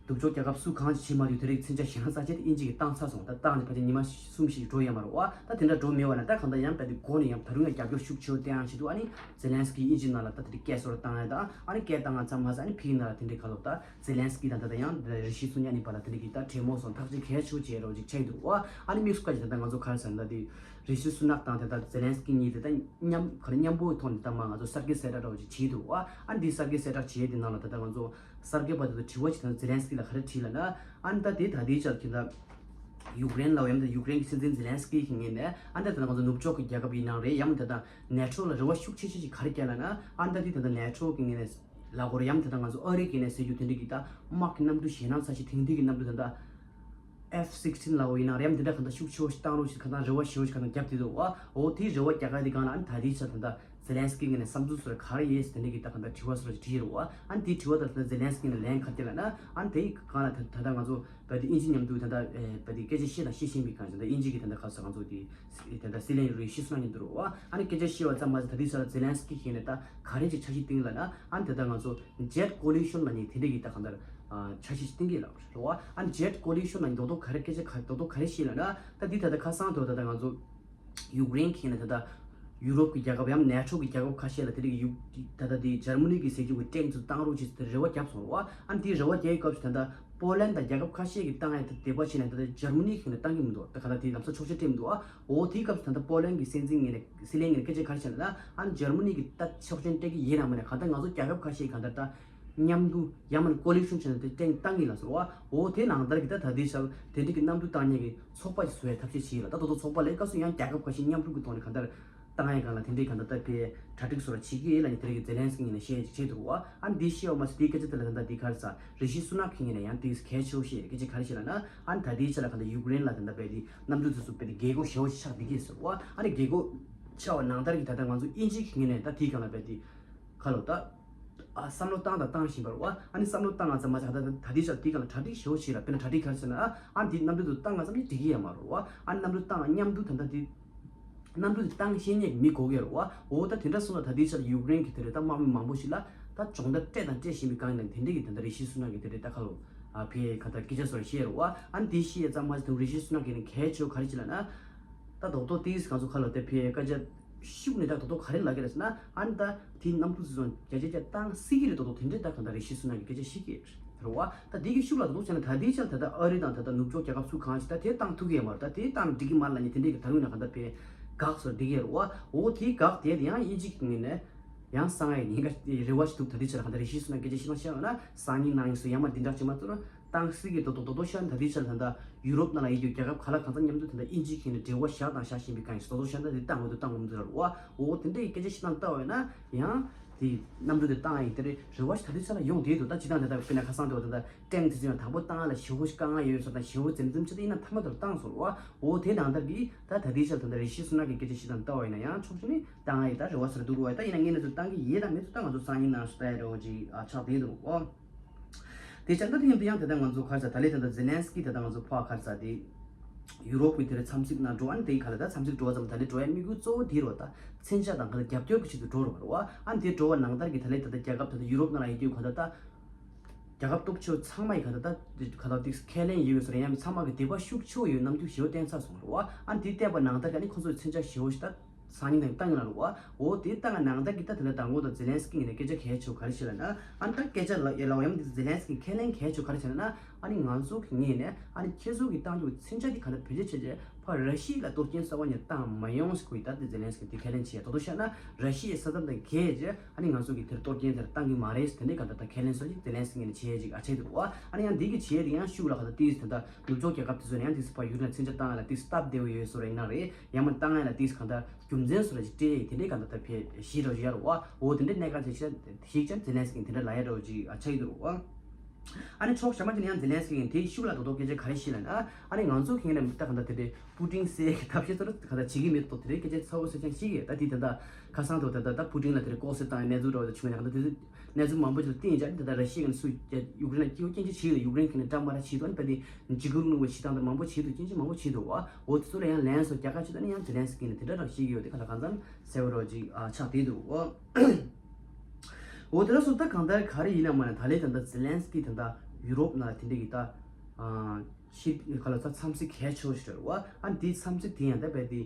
སྡུག་ཅོག་རྒྱལ་ཁབ་སུ་གང་ཞིག་བྱེད་མ་ཐུབ་དེ་རིགས་མཚོན་ཆ་ཞེ་སྡང་ས་བྱས་ཏེ་དབྱིན་ཇི་གིས་བཏང་ཚར་སོང་། ད་བཏང་ནས་ཕལ་ཆེར་ཉི་མ་གསུམ་ཞིག་འགྲོ་ཡོད་མ་རེད་བ། ད་དེ་འདྲ་འགྲོ་མེད་བ་ན་ད་གང་ལྟར་ཡང་བས་དེ་སྒོ་ནས་ཡང་ད་རུང་ཡང་རྒྱབ་སྐྱོར་ཤུགས་ཆེ་བོ་བསྟན་ཡང་བྱེད་དུས་ཨ་ནི་ཛེ་ལན་སི་ཀི་དབྱིན་ཇི་ནང་ལ་ད་དེ་རིགས་སྐད་སོར་བཏང་ཡ་ད་ཨ་ནི་སྐད་བཏང་ང་ཙམ་མ་ཟད་ཨ་ནི་ཕི་ནང་ལ་དེ་འདྲའི་ཁ་ལོ་ད་ཛེ་ལན་སི་ཀི་དང་ད་ལྟ་ཡང་རི་ཤི་སུ་ཉག་གཉིས་བར་ལ་དེ་འདྲ་གི་ད་གྲོས་མོལ་སོང་ཐག་གཅོད་གལ་ཆེ་བོ་བྱས་རོགས་ཅིག་ཆགས་འདུག་བ། ཨ་ནི་དམིགས་སུ་བཀར་ཅིག་ད་ལྟ་ང་ཚོ་ག་རེ་ཟེར་ན་ད་དེ་རི་ཤི་སུ་ནག་དང་དེ་ད་ཛེ་ལན་སི་ཀི་གཉིས་དེ་ད་མཉམ་ག་རེ་མཉམ་པོའི་ཐོག་ནས་ད་མ་ང་ཚོ་གསར་འགོད་གསལ་བསྒྲགས་འདྲ་བོ་ཅིག་བྱས་འདུག་བ། ཨ་ནི་འདི་གསར་འགོད་གསལ་བསྒྲགས་བྱས་དེ་ནང་ལ་ད་ལྟ་ང་ཚོ་གསར་འགོད་པ་དེ་ཚོ་དྲི་བ་ཅིག་ད་ཛེ་ལན་སི་ཀི་ལ་ག་རེ་དྲིས་ལབ་ན། ཨ་ནི་ད་དེ་ད་དེའི་ཆར་གྱི་ད་ཡུཀ་རེན་ལ་ཡང་ད་ཡུཀ་རེན་གྱི་སྲིད་འཛིན་ཛེ་ལན་སི་ཀི་གི་ངོས་ནས་ཨ་ནི་ད་ད་ང་ཚོ་ནུབ་ཕྱོགས་ཀྱི་རྒྱལ་ཁབ་ཡིན་ནའང་རེད། ཡང་མིན་ད་ད་ནེ་ཊོ་ལ་རེ་བ་ཤུགས་ཆེ་ཆེ་ཅིག་ག་རེ་བསྐྱལ་ལབ་ན། ཨ་ནི་ད་དེ་ད་ད་ནེ་ཊོ་གི་ངོས་ནས་ལ་གོ་རེ་ཡང་དེ་དང་ང་ཚོ་ཨ་རི་གི་ནས་ཟེར་རྒྱུ་དེ་འདྲ་གི་ད་དམག་གི་གནམ་གྲུ་ཞེད་སྣང་ཚ་ཞིག་དེང་དུས་ཀྱི་གནམ་གྲུ་དེ་འདྲ་ཨེཕ་སིགས་ཊིན་ལ་འོ་ཡིན་ན་རེ་ཡང་དེ་འདྲ་གང་ལྟར་ཤུགས་ཆེ་བོ་ཞིག་བཏང་རོགས་ཞེས་གང་ལྟར་རེ་བ་ཞེ་བོ་ཞིག་གང་ལྟར་བརྒྱབ་བསྡད་འདུག་བ། འོ་དེའི་རེ་བ་རྒྱག་ག་དེ་སྒང་ལ་ཨ་ནི་ད་ལྟའི་ཆར་དེ་འདྲ་ཛེ་ལན་སི་ཀི་ངོས་ནས་བསམ་ཚུལ་ཚོར་ག་རེ་ཡོད་ཟེར་དེ་འདྲ་གི་ད་གང་ལྟར་དྲི་བ་ཚོར་དྲིས་རོགས་བ། ཨ་ནི་དེའི་དྲི་བ་དང་དེ་ཛེ་ལན་སི་ཀི་ངོས་ནས་ལན་ག་རེ་བསྐྱལ་ལབ་ན། ཨ་ནི་དེའི་སྒང་ལ་ད་ད་ལྟ་ང་ཚོ་བ་དེ་དབྱིན་ཇི་མཉམ་དུ་ད་ལྟ་བ་དེ་སྐད་ཆ་བཤད་དང་བཤད་བཞིན་པའི་སྒང་ལ་ད་དབྱིན་ཇི་གི་ད་ལྟ་ག་ས་ང་ཚོ་དེ་ད་ལྟ་སྲིད་བློན་རེ་ཤི་སུ་ནག་མཉམ་དུ་རོགས་བ། ཨ་ནི་སྐད་ཆ་བཤད་པ་ཙམ་མ་ཟད་ད་ལྟའི་ཆར་ཛེ་ལན་སི་ཀི་ངོས་ནས་ད་ག་རེ་ཅིག་འཆར་གཞི་བཏིང་ལབ་ན། ཨ་ནི་ད་ལྟ་ང་ཚོ་ཇེཊ་ཀོ་ལི་ཤོན་ལབ་མཁན་དེ་འདྲ་གི་ད་གང་ལྟར་འཆར་གཞི་ཞིག་བཏིང་གི་ལབ་རེད་བ། ཨ་ནི་ཇེཊ་ཀོ་ལི་ཤོན་ལབ་མཁན་རྡོག་རྡོག་ག་རེ་སྐད་ཆ་ག་རྡོག་རྡོག་ག་རེ་བཤད་ལབ་ན། ད་འདི་ད་ལྟ་ཁ་སང་དུ་ད་ལྟ་ང་ཚོ་ཡུཀ་རེན་གྱི་ནས་ད་ལྟ་ཡུ་རོབ་ཀྱི་རྒྱལ་ཁབ་ཡང་ནེ་ཊོ་གི་རྒྱལ་ཁབ་ཁ་ཤས་ལ་དེ་རིགས་ཡུ་ད་ལྟ་དེ་འཇར་མ་ནི་གི་ཟེར་རྒྱུ་གི་ཊེང་ཚོ་བཏང་རོགས་ཅེས་དེ་རེ་བ་བརྒྱབ་སོང་རེད་བ། ཨ་ནི་དེའི་རེ་བ་རྒྱག་གི་སྐབས་སུ་ད་ལྟ་པོ་ལན་དང་རྒྱལ་ཁབ་ཁ་ཤས་ཀྱིས་བཏང་ཡ་དེ་དེ་པ་བྱས་ནས་ད་ལྟ་འཇར་མ་ནི་གི་ནས་བཏང་གི་མི་འདུག་ད་ག་ད་དེ་ལམ་སང་ཆོག་མཆན་སྤྲད་མི་འདུག་ཨ། འོ་དེའི་སྐབས་སུ་ད་ལྟ་པོ་ལན་གི་སྲིད་འཛིན་ངོས་ནས་སྲིད་བློན་ངོས་ནས་སྐད་ཆ་ག་རེ་བཤད་ན། ཨ་ནི་འཇར་མ་ནི་གི་ད་ཆོག་མཆན་སྤྲད་གི་ཡིན་ནམ་མིན་ན་གང་ལྟར་ང་ཚོ་རྒྱལ་ཁབ་ཁ་ཤས་གང་ལྟར་ད། མཉམ་དུ་ཡང་མིན་ཀོ་ལི་ཤོན་བྱས་ནས་དེ་ཊེང་བཏང་གི་ལ་ཟེར་བ། འོ་དེ་ནང་ལྟར་གྱི་ད་ད་ལྟའི་ཆར་དེ་འདྲ་གི་གནམ་གྲུ་བཏང་མཁན་གྱི་ཚོགས་པ་ཞིག་བཟོ་ཡ་ཐབས་ཤེས་བྱས་ལ། ད་དོ་དོ་ཚོགས་པ་ལས་སྐབས་སུ་ཡང་རྒྱལ་ཁབ་ཁ་ཤས་མཉམ་རུབ་ཀྱི་ཐོག་ནས་གང་ལྟར་བཏང་ཡ་གང་ལ་དེ་འདྲའི་གང་ལྟར་ད་དཔེ་གྲ་སྒྲིག་བཟོ་ར་བྱེད་ཀྱི་ལ་ནི་དེ་རིགས་ཀྱི་ཛེ་ལན་སི་ཀི་ངོས་ནས་བཤད་བྱས་འདུག་བ། ཨ་འདི་བཤད་བ་མ་ཟད་དེའི་སྐད་ཆ་དེ་ལ་ད་ལྟ་འདི་ག་རེ་ཟ་རི་ཤི་སུ་ནག་གི་ངོས་ནས་ཡང་དེ་གལ་ཆེ་བོ་བཤད་སྐད་ཆ་ག་རེ་བཤད་ལབ་ན། ཨ་ནི་ད་ལྟའི་ཆར་ལ་གང་ལྟར་ཡུཀ་རེན་ལ་ད་ལྟ་དཔེ་དེ་གནམ་གྲུ་དེ་ཚོ་དཔེ་དེ་རྒྱལ་སྒོ་ཞེ་བོ་ཞིག་ཆགས་བསྡད་ཀྱི་ཟེར་བ། ཨ་ནི་རྒྱལ་སྒོ་ཆགས་པ་ནང་ལྟར་གྱི་ད་ལྟ་ང་ཚོ་དབྱིན་ཇི་གི་ངོས་ནས་ད་དེའི་སྒང་ལ་དཔེ་དེ་ཁ་ལོ་ད། ཨ་བསམ་བློ་བཏང་དང་བཏང་བཞིན་པ་རེད་བ། ཨ་ནི་བསམ་བློ་བཏང་ང་ཙམ་མ་ཆགས་ད་ད་ལྟའི་ཆར་དེའི་སྒང་ལ་གྲ་སྒྲིག་ཞེ་པོ་བྱས་ལ། དཔེར་ན་གྲ་སྒྲིག་ག་རེ་ཟེར་ན། ཨ་འདི་གནམ་གྲུ་དེ་བཏང་ང་ཙམ་ནི་འགྲིག་གི་ཡོད་མ་རེད་བ། ཨ་ནི་གནམ་གྲུ་བཏང་མཉམ་དུ་ད་ལྟ་དེ་གནམ་གྲུ་དེ་བཏང་ཤེས་མཁན་གྱི་མི་དགོས་ཀྱི་རེད་བ། འོ་ད་དེ་འདྲ་སོང་ཙང་ད་ལྟའི་ཆར་ཡུཀ་རེན་གྱི་དེ་རེད་ད་དམག་མི་མང་པོ་ཞིག་ལ་ད་སྦྱོང་བརྡར་སྤྲད་དང་སྤྲད་བཞིན་པའི་སྒང་ནས་དེ་འདྲ་གི་ད་ལྟ་རི་ཤི་སུ་ནག་གི་དེ་རེད་ད་ཁ་ལོ་ཨ་ཕེ་ཁ་ད་སྐད་ཆ་བཟོ་ར་བཤད་རེད་བ། ཨ་ནི་དེ་བཤད་ཙམ་མ་ཟད་དུ་རི་ཤི་སུ་ནག་གི་ནི་གལ་ཆེ་བ་ག་རེ་བྱས་ལབ་ན། ད་རྡོག་རྡོག་ཏིས་གང་ཚོ་ཁ་ལོ་དེ་ཕེ་སྐད་ཆ། ཤུགས་ནས་ད་ད་དུང་ག་རེ་ལབ་ཀྱི་རེད་ཟེར་ན། ཨ་ནི་ད་དེའི་གནམ་གྲུ་ཚོ་བརྒྱ་ཆ་བརྒྱ་བཏང་སྲིད་ཀྱི་རེད། ད་དུང་དེ་འདྲའི་ད་གང་ལྟར་རེ་ཞིག་སུ་ན་གི་སྐད་ཆ་བཤད་ཀྱི་རེད་བ། ད་དེ་གི་ཤུགས་ལ་ད་དུང་བྱས་ན་ད་ལྟའི་ཆར་ད་ལྟ་ཨ་རི་དང་ད་ལྟ་ནུབ་ཕྱོགས་རྒྱལ་ཁབ་སུ་གང་ཞིག་ད་དེ་བཏང་ཐུབ་ཀྱི་ཡོད་མ་རེད། ད་དེ་བཏང་འགྲིག་གི་མ་རེད་ལབ་ནས་དེ་འདྲའི་གི་ད་རུང་ན་གང་ལྟར་བས་དགག་སོ་འགྲིག་གི་རེད་བ། འོ་དེའི་དགག་དེ་དེ་ཡང་དབྱིན་ཇི་གི་ངོས་ནས་ཡང་གསང་ཡ་ཉེན་ཁ་རེ་བ་ཞིག་འདུག་ད་ལྟའི་ཆར་གང་ལྟར་རེ་ཞིག་སུ་ན་སྐད་ཆ་བཤད་ན་ཤེས་ན་སང་ཉིན་གནངས་ཉིན་སུ་ཡང་མ་འདི་འདྲ་ཅིག་མ་གཏོགས་བཏང་སྲིད་ཀྱི་རེད། ད་དུང་ད་དུང་ཤར་ད་ལྟའི་ཆར་ད་ལྟ་ཡུ་རོབ་ནང་ལ་ཡོད་རྒྱུ་རྒྱལ་ཁབ་ག་ལ་གང་ཚང་མཉམ་དུ་ད་ལྟ་དབྱིན་ཇི་གིས་ནས་འབྲེལ་བ་བཞག་དང་བཞག་བཞིན་པའི་སྒང་ཡིན། ད་དུང་ཤར་ད་དེ་བཏང་འོས་དུ་བཏང་འོས་དུ་ར་བ། འོ་དེ་འདྲའི་སྐད་ཆ་བཤད་སྟངས་ལྟ་བ་ཡིན་ན་ཡང་དེ་གནམ་གྲུ་དེ་བཏང་ཡིན་དེ་རེད་རེ་བ་ཞིག་ད་ལྟའི་ཆར་ལ་ཡོང་བསྡད་འདུག་ད་སྤྱིར་བཏང་དེ་ལྟར་དཔེར་ན་ཁ་སང་དེ་བ་ད་ལྟ་ཀྲེང་དེ་ཚོ་ཡང་དང་པོ་བཏང་ཡ་ལ་ཞེ་པོ་ཞིག་དཀའ་ངལ་ཡོད་ཟེར་དང་ཞེ་པོ་འཛེམ་འཛེམ་ཆེ་ད་ཡིན་ན་མཐའ་མ་དེར་བཏང་སོང་ར་བ། འོ་དེ་ནང་ལྟར་གྱིས་ད་ད་ལྟའི་ཆར་ད་ལྟ་རེ་ཞིག་སུ་ན་གི་སྐད་ཆ་བཤད་སྟངས་ལྟ་བ་ཡིན་ན་ཡང་ཕྱོགས་གཅིག་ནས་བཏང་ཡ་ཡིན། ད་རེ་བ་ཟེར་འདུག་ར་བ། ད་ཡིན་ན་ངས་ནས་ཚོ་བཏང་གི་ཡོད་དང་མེད་ཚོ་ད་ང་ཚོ་སང་ཉིན་ནང་ཞུ་ད་ཡ་རེ་བ་ཅིག་ཨ་ཆགས་བསྡད་འདུག་ར་བ། དེ་ཆ་ད་དེ་ཡིན་དུ་ཡང་དེ་ལྟར་ང་ཚོ་ག་རེ་ཟ་ད་ལས་དེ་ལྟར་ཛེ་ལན་སི་ཀི་དེ་ལྟར་ང་ཚོ་ཕོག་ག་རེ་ཟ་དེ་ཡུ་རོབ་ཀྱི་དེ་རེ་འཚམས་གཟིགས་ནང་འགྲོ་ཨ་ནི་དེའི་ག་ལ་ད་འཚམས་གཟིགས་འགྲོ་བ་ཙམ་ད་ལས་འགྲོ་ཡ་དམིགས་ཡུལ་གཙོ་བོ་དེ་རེད་བ། ད་མཚོན་ཆ་དང་ག་ལ་རྒྱབ་སྐྱོར་གྱི་ཆེད་དུ་འགྲོ་རེད་བ། རེད་བ། ཨ་ནི་དེ་འགྲོ་བ་ནང་ལྟར་གྱི་ད་ལས་ད་ལྟ་རྒྱལ་ཁབ་ད་ལྟ་ཡུ་རོབ་ནང་ལ་ཡོད་རྒྱུ་ག་ལ་ད་རྒྱལ་ཁབ་སྟོབས་ཆེ་བ་ཚང་མ་ཡི་ག་ལ་ད་ག་ལ་དེ་ཁས་ལེན་ཡོད་པའི་བཟོ་རེད། ཡང་མི་ཚང་མ་གི་དད་པ་ཤུགས་ཆེ་བ་ཡོད་རྣམ་འགྱུར་ཞེ་བོ་བསྟན་ཚར་སོང་རེད་བ། ཨ་ནི་དེ་བསྟན་པ་ནང་ལྟར་གྱི་ཨ་ནི་ཁོ་ཚོའི་མཚོན་ཆ་ཞེ་བོ་ཞིག་ད། སང་ཉིན་དང་བཏང་ཡོད་ན་རེད་བ། འོ་དེ་བཏང་ང་ནང་ལྟར་གྱི་ད་དེ་ལ་དང་པོ་དང་ཛེ་ལན་སི་ཀི་ངོས་ནས་སྐད་ཆ་གལ་ཆེ་བ་ག་རེ་བཤད་ལབ་ན། ཨ་ནི་ད་སྐད་ཆ་ལ་ཡ་ལ་ཡང་ཛེ་ལན་སི་ཀི་ཁས་ལེན་གལ་ཆེ་བ་ག་རེ་བཤད་ལབ་ན། ཨ་ནི་ང་ཚོ་གི་ངོས་ནས་ཨ་ནི་ཁྱེད་ཚོ་གི་བཏང་རྒྱུ་མཚོན་ཆ་དེ་ག་འདྲ་བེད་སྤྱོད་བྱས་རྗེས་ཕར་ར་ཤི་ཡ་ལ་གཏོར་སྐྱོན་གསར་པ་ནས་བཏང་མ་ཡོང་ཟེར་གི་ད་དེ་ཛེ་ལན་སི་ཀི་དེ་ཁས་ལེན་བྱས། ད་དུང་བཤད་ན་ར་ཤི་ཡའི་ས་མཚམས་དང་འགལ་རྗེས་ཨ་ནི་ང་ཚོ་གི་དེར་གཏོར་སྐྱོན་དེར་བཏང་གི་མ་རེད་ཟེར་དེ་འདྲའི་ག་འདྲ་ད་ཁས་ལེན་སོགས་ཀྱི་ཛེ་ལན་སི་ཀི་ངོས་ནས་བྱས་རྗེས་ཨ་ཆེ་འདུག་བ། ཨ་ནི་ཡང་འདི་གི་བྱས་དེ་ཡང་ཤུགས་ལ་ག་འདྲ་ཏིས་ད་ད་ནུབ་ཕྱོགས་རྒྱལ་ཁབ་དེ་ཚོ་ནས་ཡང་ཏིས་ཕར་ཡུཀ་རེན་མཚོན་ཆ་བཏང་ཡ་ལ་ཏིས་སྟབས་བདེ་བོ་ཡོད་བཟོ་རེད་ན་རེད། ཡང་མ་བཏང་ཡ་ལ་ཏིས་གང་ལྟར་རྒྱུ་མཚན་སུ་ལ་ཅིག་སྤྲད་དེ་འདྲའི་གང་ལྟར་ད་ཕེ་ཞིག་རོ་ཡར་བ། འོ་དེ་འདྲའི་གནད་འགག་ཅིག་ཤ་ཞིག་ཀྱང་ཛེ་ལན་སི་ཀིས་དེ་འདྲ་ལབ་ཡ་འདྲ་བོ་ཅིག་ཨ་ཆགས་ཀྱི་འདུག་རོ། ཨ་ནི་ཕྱོགས་གཞན་པ་ཅིག་ནས་ཡང་ཛེ་ལན་སི་ཀིས་དེའི་ཤུགས་ལ་རྡོག་རྡོག་སྐད་ཆ་ག་རེ་བཤད་ལབ་ན། ཨ་ནི་ང་ཚོ་གིས་ནས་ད་གང་ལྟར་དེ་འདྲའི་པུ་ཏིན་སེ་གི་ཐབས་ཤེས་ཚོར་གང་ལྟར་བྱེད་ཀྱི་མེད་དོ། དེ་འདྲའི་སྐད་ཆ་ཚ་བོ་ཟེར་ཀྱང་ཤེས་ཀྱི་ཡོད། ད་དེ་ད་ལྟ་ཁ་སང་དུ་ད་ལྟ་ད་པུ་ཏིན་ལ་དེ་འདྲའི་ལྐོག་གསོད་བཏང་གནས་ཚུལ་འདྲ་བོ་ད་བྱུང་ཡོད། ད་གང་ལྟར་དེ་ཚོ་གནས་ཚུལ་མང་པོ་ཅིག་ལ་བརྟེན་ཡིན་ཅག་ད་ལྟ་ར་ཤི་ཡ་གི་ནས་སུ་ཡུཀ་རེན་ལ་སྐྱིད་པོ་སྐྱིད་ཅིག་བྱེད་ཡོད། ཡུཀ་རེན་གི་ནས་འདྲ་མ་འདྲ་བྱེད་དོ། ཨ་ནི་ད་དེ་འཇིགས་སྐུལ་གནང་བའི་བྱེད་སྟངས་དེ་མང་པོ་བྱེད་འདུག་སྐྱིད་ཅིག་མང་པོ་བྱེད་འདུག་བ། འོ་དེ་ཚོ་ལ་ཡང་ལན་སོགས་རྒྱག་ཁ་བྱེད་དོ། ཨ་ནི་ཡང་ཛེ་ལན་སི་ཀི་ནས་དེ་འདྲ་རང་ཤེས་ཀྱི་ཡོད། དེ་ག་ལ་གང་འཚམ་གསལ་བོ་རོ་ཅིག་ཨ་ཆགས་བསྡད་འདུག་བ། འོ་དེ་ལ་སོ་ད་གང་ལྟར་ག་རེ་ཡིན་ན་མ་ནས་ད་ལས་ད་ལྟ་ཛེ་ལན་སི་ཀི་ད་ལྟ་ཡུ་རོབ་ནང་ལ་དེ་འདྲ་གི་ད་ཨ་ཤི་ག་ལ་ཚ་འཚམས་གཟིགས་གལ་ཆེ་བོ་ཞིག་རེད་བ། ཨ་འདི་འཚམས་གཟིགས་དེ་ཡང་ད་རྦད་དེ་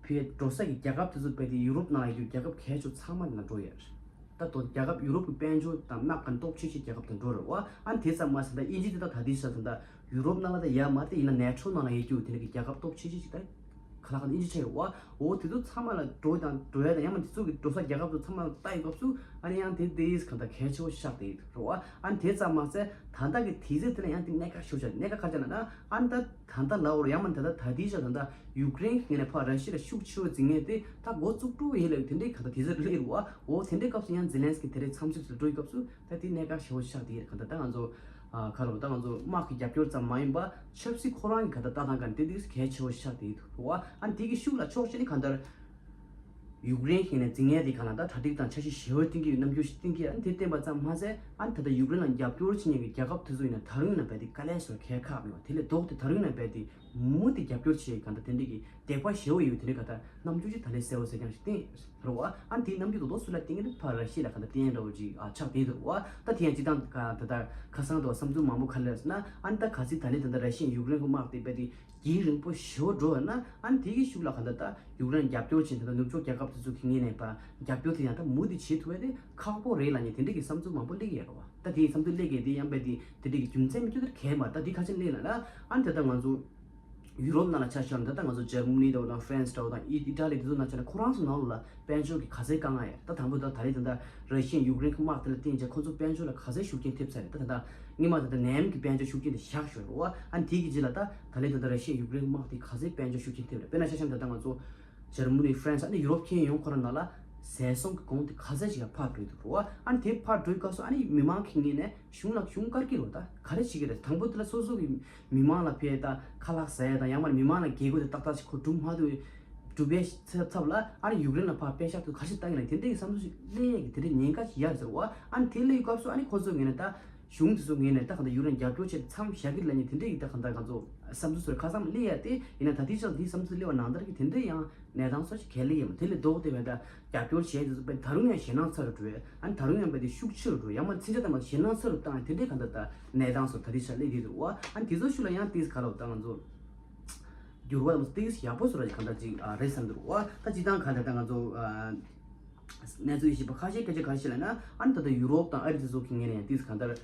ཕེ་འགྲོ་ས་གི་རྒྱལ་ཁབ་དེ་ཚོ་རྦད་དེ་ཡུ་རོབ་ནང་ལ་ཡོད་རྒྱལ་ཁབ་གལ་ཆེ་བོ་ཚང་མ་ནང་འགྲོ་ཡོད་རེད། ད་དོ་རྒྱལ་ཁབ་ཡུ་རོབ་ཀྱི་དཔལ་འབྱོར་དང་དམག་གི་སྟོབས་ཆེ་ཤོས་རྒྱལ་ཁབ་དང་འགྲོ་རེད་བ། ཨ་དེ་ཙམ་མ་ཟད་ད་དབྱིན་ཇི་དེ་ད་ད་དེ་ས་ད་ད་ཡུ་རོབ་ནང་ལ་ད་ཡ་མ་ད་ཡིན་ན་ནེ་ཊོ་ནང་ལ་ཡོད་རྒྱུ་དེ་འདྲ་གི་རྒྱལ་ཁབ་སྟོབས་ཆེ་ཤོས་ཅིག་ད་ཁ་ལག་ཨིན་ཇི་ཆ་ཡོད་བ། འོ་དེ་ཚོ་ཚང་མ་ལ་འགྲོ་དང་འགྲོ་ཡ་དང་ཡང་མ་དེ་ཚོ་གི་འགྲོ་ས་རྒྱལ་ཁབ་ཚོ་ཚང་མ་ལ་ལྟ་ཡི་སྐབས་སུ་ཨ་ནི་ཡང་དེ་དེ་ཡིས་གང་ལྟར་གལ་ཆེ་བོ་ཆགས་བསྡད་ཡོད་རེད་བ། ཨ་ནི་དེ་ཙམ་མ་ཟད་ད་ལྟ་གི་དུས་ཚོད་དེ་ལ་ཡང་དེ་གནད་འགག་ཤོར་ཆགས་གནད་འགག་ག་རེ་ལབ་ན། ཨ་ནི་ད་ད་ལྟ་ལ་འོར་ཡང་མ་ད་ལྟ་ད་དེའི་ཆ་ད་ལྟ་ཡུཀ་རེན་གྱི་ངོས་ནས་ཕར་ར་ཤི་ཡ་ལ་ཤུགས་ཆེ་བོ་འཛིང་མཁན་དེ་ད་འགོ་བཙུགས་འགྲོ་ཡིན་ལབ་དེ་འདྲའི་གང་ལྟར་དུས་ཚོད་སླེབས་རེད་བ། འོ་དེ་འདྲའི་སྐབས་སུ་ཡང་ཛེ་ལན་སི་ཀི་དེ་རེད་འཚམས་གཟིགས་སུ་འགྲོ་ཡི་སྐབས་སུ། ད་དེ་གནད་འགག་ཆེ་བོ་ཆགས་དེ་གང་ལྟར་ད་ང་ཚོ་ཨ་ག་ལ་ད་ང་ཚོ་དམག་གི་རྒྱབ་སྐྱོར་ཙམ་མ་ཡིན་པ་ཆབ་སྲིད་ཁོ་རང་གི་གང་ལྟར་ལྟ་སྟངས་གང་དེ་དེ་གལ་ཆེ་བོ་ཆགས་དེ་འདུག་བ། ཨ་ནི་དེ་གི་ཤུགས་ལ་ཕྱོགས་གཅིག་ནས་གང་ལྟར་ཡུཀ་རེན་གྱི་ནས་འཛིང་ཡས་དེ་གང་ལ་ད་གྲ་སྒྲིག་དང་འཆར་གཞི་ཞེ་བོ་བཏིང་གི་ཡོད། ཨ་ནི་དེ་བསྟན་པ་ཙམ་མ་ཟད་ཨ་ནི་ད་ལྟ་ཡུཀ་རེན་ལ་རྒྱབ་སྐྱོར་བྱེད་མཁན་གྱི་རྒྱལ་ཁབ་དེ་ཚོ་ཡིན་ན་ད་རུང་ཡིན་ན་རྦད་དེ་དཀའ་ལས་སོགས་གལ་ཁག་མེད་པ་དེ་ལས་ལྡོག་སྟེ་ད་རུང་ཡིན་ན་རྦད་དེ་མུ་མཐུད་རྒྱབ་སྐྱོར་བྱེད་ཡས་གང་ལྟར་དེ་འདྲ་གི་དད་པ་ཞེ་བོ་ཡོད་དེ་འདྲའི་གང་ལྟར་རྣམ་འགྱུར་ཅིག་ད་ལས་གསལ་བོ་གསལ་རྐྱང་ཞིག་བསྟན་རེད་བ། ཨ་ནི་དེའི་རྣམ་འགྱུར་རྡོག་རྡོག་སུ་ལ་བསྟན་གྱི་འདུག་ཕར་ར་ཤི་ཡ་ལ་གང་ལྟར་བསྟན་འདྲ་བོ་ཅིག་ཨ་ཆགས་བསྡད་འདུག་བ། ད་དེ་ཡང་སྤྱིར་བཏང་ག་ད་ལྟ་ཁ་སང་དུ་བསམ་ཚུལ་མང་པོ་ག་རེ་ལབ་ཟེར་ན། ཨ་ནི་ད་ག་ཚིག་ད་ལན་ད་ལྟ་ར་ཤི་ཡ་ཡུཀ་རེན་གྱི་དམག་དེ་རྦད་དེ་རྒྱུན་རིང་པོ་ཞེ་བོ་འགྲོ་བ་ན། ཨ་ནི་དེ་གི་ཤུགས་ལ་གང་ལྟར་ད་ཡུཀ་རེན་རྒྱབ་སྐྱོར་བྱེད་ད་ལྟ་ནུབ་ཕྱོགས་རྒྱལ་ཁབ་དེ་ཚོ་གི་ངོས་ནས་ཕར་རྒྱབ་སྐྱོར་དེ་ཡང་ད་མུ་མཐུད་བྱེད་ཐུབ་ཡ་དེ་ཁག་པོ་རེད་ལབ་ནས་དེ་འདྲ་གི་བསམ་ཚུལ་མང་པོ་སླེབས་ཀྱི་ཡོད་རེད་བ། ད་དེའི་བསམ་ཚུལ་སླེབས་ཀྱི་དེ་ཡང་རྦད་དེ་དེ་འདྲ་གི་རྒྱུ་མཚན་མི་འདུག་དེར་གལ་མ་ད་དེ་ཁ་ཆེམས་སླེབས་ལ་ལ། ཨ་ནི་ད་ལྟ་ང་ཚོ་ཡུ་རོབ་ནང་ལ་ཆ་བཞག་ན་ད་ལྟ་ང་ཚོ་འཇར་མ་ནི་འདྲ་བོ་དང་ཧྥ་རན་སི་འདྲ་བོ་དང་ཨི་ཨི་ཊ་ལི་དེ་ཚོ་ནང་ཆ་ན་ཁོ་རང་ཚོ་ནང་ལོགས་ལ་དཔལ་འབྱོར་གྱི་ག་ཚད་དཀའ་ངལ་ཡོད། ད་དང་པོ་ད་ད་རེས་ད་ལྟ་ར་ཤི་ཡ་ཡུཀ་རེན་གྱི་དམག་དེ་ལ་བརྟེན་བྱས་ཁོ་ཚོ་དཔལ་འབྱོར་ལ་ག་ཚད་ཤུགས་རྐྱེན་ཐེབས་ཚར་རེད། ད་ད་ལྟ་སྔོན་མ་ད་ལྟ་ནད་ཡམས་ཀྱི་དཔལ་འབྱོར་ཤུགས་རྐྱེན་དེ་བཞག་ཞོར་རེད་བ། ཨ་ནི་དེའི་གི་རྗེས་ལ་ད་ད་རེས་ད་ལྟ་ར་ཤི་ཡ་ཡུཀ་རེན་གྱི་དམག་དེ་ག་ཚད་དཔལ་འབྱོར་ཤུགས་རྐྱེན་ཐེབས་རེད། དཔེར་ན་ཆ་བཞག་ན་ད་ལྟ་ང་ཚོ་འཇར་མ་ནི་ཧྥ་རན་སི་ཨ་ནི་ཡུ་རོབ་ཁྱོན་ཡོངས་ཁོ་རང་ནང་ལ་ཟས་སོང་གི་གོང་དེ་ག་ཚད་ཅིག་ལ་འཕར་འགྲོ་གི་འདུག་རེད་བ། ཨ་ནི་དེ་འཕར་འགྲོའི་སྐབས་སུ་ཨ་ནི་མི་མང་གི་ངོས་ནས་གཞུང་ལ་གཞུང་བཀར་གྱི་རེད་བ། ད་ག་རེ་བྱེད་ཀྱི་རེད། དང་པོ་དེ་ལ་སོ་སོ་གི་མི་མང་ལ་ཕར་ད་ཁ་ལག་ཟ་ཡ་དང་ཡང་མ་མི་མང་ལ་རྒྱལ་སྒོ་དེ་ཏག་ཏག་ཅིག་ཁོ་སྒྲུབ་མ་ཐུབ་སྒྲུབ་པའི་ཚབ་ཚབ་ལ་ཨ་ནི་ཡུཀ་རེན་ལ་ཕར་པེ་ཤག་དེ་ག་རེ་བཏང་ཡིན་ན་དེ་འདྲའི་བསམ་ཚུལ་ཞིག་སླེབས་ཡས་ཀྱི་དེ་འདྲའི་ཉེན་ཁ་ཞིག་ཡོད་ཟེར་བ། ཨ་ནི་དེ་སླེབས་སྐབས་སུ་ཨ་ནི་ཁོ་ཚོའི་ངོས་ནས་ད་གཞུང་དེ་ཚོའི་ངོས་ནས་ད་གང་ལྟར་ཡུཀ་རེན་རྒྱབ་སྐྱོར་བྱེད་མཚམས་བཞག་གི་རེད་ལབ་ནས་དེ་འདྲའི་ཡིག་ད་གང་ལྟར་ང་ཚོ་བསམ་ཚུལ་ཚོར་ཁ་སང་སླེབས་ཡ་དེ་ཡིན་ན་ད་ལྟའི་ཆར་འདིའི་བསམ་ཚུལ་སླེབས་པ་ནང་ལྟར་གྱི་དེ་འདྲའི་ཡང་གནས་སྟངས་སོགས་ཤིག་ག་ལེར་ཡིན་མོད། དེ་ལས་ལྡོག་སྟེ་བས་ད་རྒྱབ་སྐྱོར་བྱས་དེ་ཚོ་བས་ད་རུང་ཡང་ཞེད་སྣང་ཚ་རུ་འགྲོ་བས། ཨ་ནི་ད་རུང་ཡང་བས་དེ་ཤུགས་ཆེ་རུ་འགྲོ་ཡང་མ་ཚིན་ཆ་དང་མ་ཞེད་སྣང་ཚ་རུ་བཏང་ཡ་དེ་འདྲའི་གང་ལྟར་ད་གནས་སྟངས་སོགས་ད་ལྟའི་ཆར་སླེབས་ཡོད་འདུག་བ། ཨ་ནི་དེ་ཚོ་ཤུགས་ལ་ཡང་ཏིས་ག་ལ་བ་ད་ང་ཚོ་ འགྱུར་བ་དང་ཏིས་ཡག་པོ་བཟོ་ར་ཅིག་གང་ལྟར་ཅིག་རེད་བསམ་འདུག་བ། ད་སྤྱི་བཏང་གང་ལྟར་ད་ང་ཚོ་གནས་ཚུལ་ཡིད་ཆེས་པ་ཁ་ཤས་སྐད་ཆ་ག་རེ་བཤད་ལ་ན། ཨ་ནི་ད་ལྟ་ཡུ་རོབ་དང་ཨ་རི་དེ་ཚོ་གི་ངོས་ནས་ཡང་ཏིས་གང་ལྟར་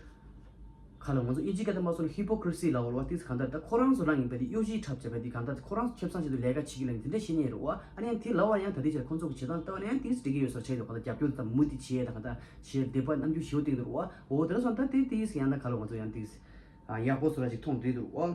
ཁ་ལ་ང་ཚོ་ཨིན་ཇི་སྐད་དུ་མ་སོང་ན་ཧི་པོ་ཀི་རི་སི་ལབ་པ་ལ་བ། ཏིས་གང་ལྟར་ད་ཁོ་རང་ཚོ་རང་གི་བས་དེ་གཡོ་ཇི་འཁྲབ་བྱས་བས་དེ་གང་ལྟར་ཁོ་རང་ཚོ་ཁེ་བཟང་ཆེད་དུ་ལས་ཀ་བྱེད་ཀྱི་ལ་ནི་དེ་འདྲ་བཤད་ཉན་རེད་བ། ཨ་ནི་ཡང་དེ་ལབ་པ་ཡང་ད་ལྟའི་ཆར་ཁོ་ཚོ་གི་བྱེད་སྟངས་ལྟ་བ་ན་ཡང་ཏིས་འགྲིག་གི་ཡོད་ས་བྱས་འདུག་གང་ལྟར་རྒྱབ་སྐྱོར་དང་མུ་མཐུད་བྱས་དང་གང་ལྟར་བྱས་འདོད་པ་རྣམ་འགྱུར་ཞེ་པོ་བསྟན་འདུག་བ། འོ་དེ་འདྲ་སོང་ད་དེ་ཏིས་ཡང་ད་ག་ལ་ང་ཚོ་ཡང་ཏིས་ཡག་པོ་བཟོ་ར་ཅིག་མཐོང་བསྡད་འདུག་བ།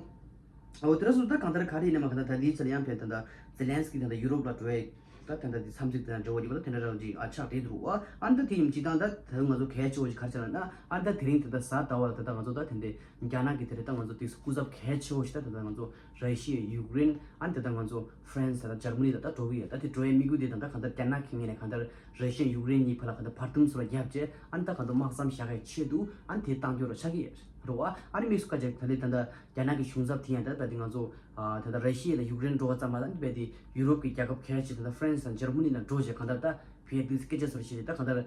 འོ་དེ་འདྲ་སོང་ད་གང་ལྟར་ག་རེ་ཡིན་ནའི་མ་གང་ལྟར་ད་ལྟའི་ཆར་ཡང་བས་ད་ད་ཛེ་ལན་སི་ཀི་ད་ད་ཡུ་རོབ་ལ་འགྲོ་ཡས། ད་དེ་འདྲ་དེ་འཚམས་གཟིགས་དེ་འདྲ་འབྲེལ་བ་ཡོད་པ་ད་དེ་འདྲ་རང་ཅིག་ཨ་ཆགས་བསྡད་འདུག་བ། ཨ་ནི་ད་དེ་ཡིན་སྤྱི་བཏང་ད་ད་ང་ཚོ་གལ་ཆེ་བོ་ཞིག་ག་རེ་ཆགས་ལ་ན། ཨ་ནི་ད་དེ་རིང་དེ་འདྲ་གཟའ་ཟླ་བ་ལ་ད་ལྟ་ང་ཚོ་ད་དེ་འདྲ་རྒྱ་ནག་གི་དེ་རེད་ད་ང་ཚོ་དེ་སྐུ་ཚབ་གལ་ཆེ་བོ་ཞིག་ད་དེ་འདྲ་ང་ཚོ་ར་ཤི་ཡ་ཡུཀ་རེན་ཨ་ནི་དེ་འདྲ་ང་ཚོ་ཧྥ་རན་སི་ད་འཇར་མ་ནི་ད་ད་འགྲོ་གི་ཡོད། ད་དེ་འགྲོ་ཡའི་དམིགས་ཡུལ་དེ་ད་ད་གང་ལྟར་རྒྱ་ནག་གི་ངོས་ནས་གང་ལྟར་ར་ཤི་ཡ་ཡུཀ་རེན་གཉིས་བར་ལ་གང་ལྟར་བར་འདུམ་བཟོ་ར་བརྒྱབ་བྱས་ཨ་ནི་ད་གང་ལྟར་དམག་མཚམས་བཞག་ཡའི་ཆེད་དུ་ཨ་ནི་དེ་བཏང་རྒྱུ་ར་ཆགས་ཀྱི་ཡོད་རེད་བ། ཨ་ནི་དམིགས་སུ་བཀར་བྱས་ད་ལྟ་ད་ལྟ་རྒྱ་ནག་གི་གཞུང་ཚབ་དེ་ཡང་ད་ད་དེ་ང་ཚོ་ཨ་ད་ལྟ་ར་ཤི་ཡ་དང་ཡུཀ་རེན་འགྲོ་བ་ཙམ་མ་ཟད་ཨ་ནི་རྦད་དེ་ཡུ་རོབ་ཀྱི་རྒྱལ་ཁབ་གལ་ཆེ་ད་ལྟ་ཧྥ་རན་སི་དང་འཇར་མ་ནི་ནང་འགྲོ་བྱས་གང་ལྟར་ད་བལ་དུས་སྐད་ཆ་ཟེར་བ་ཞིག་རེད། ད་གང་ལྟར་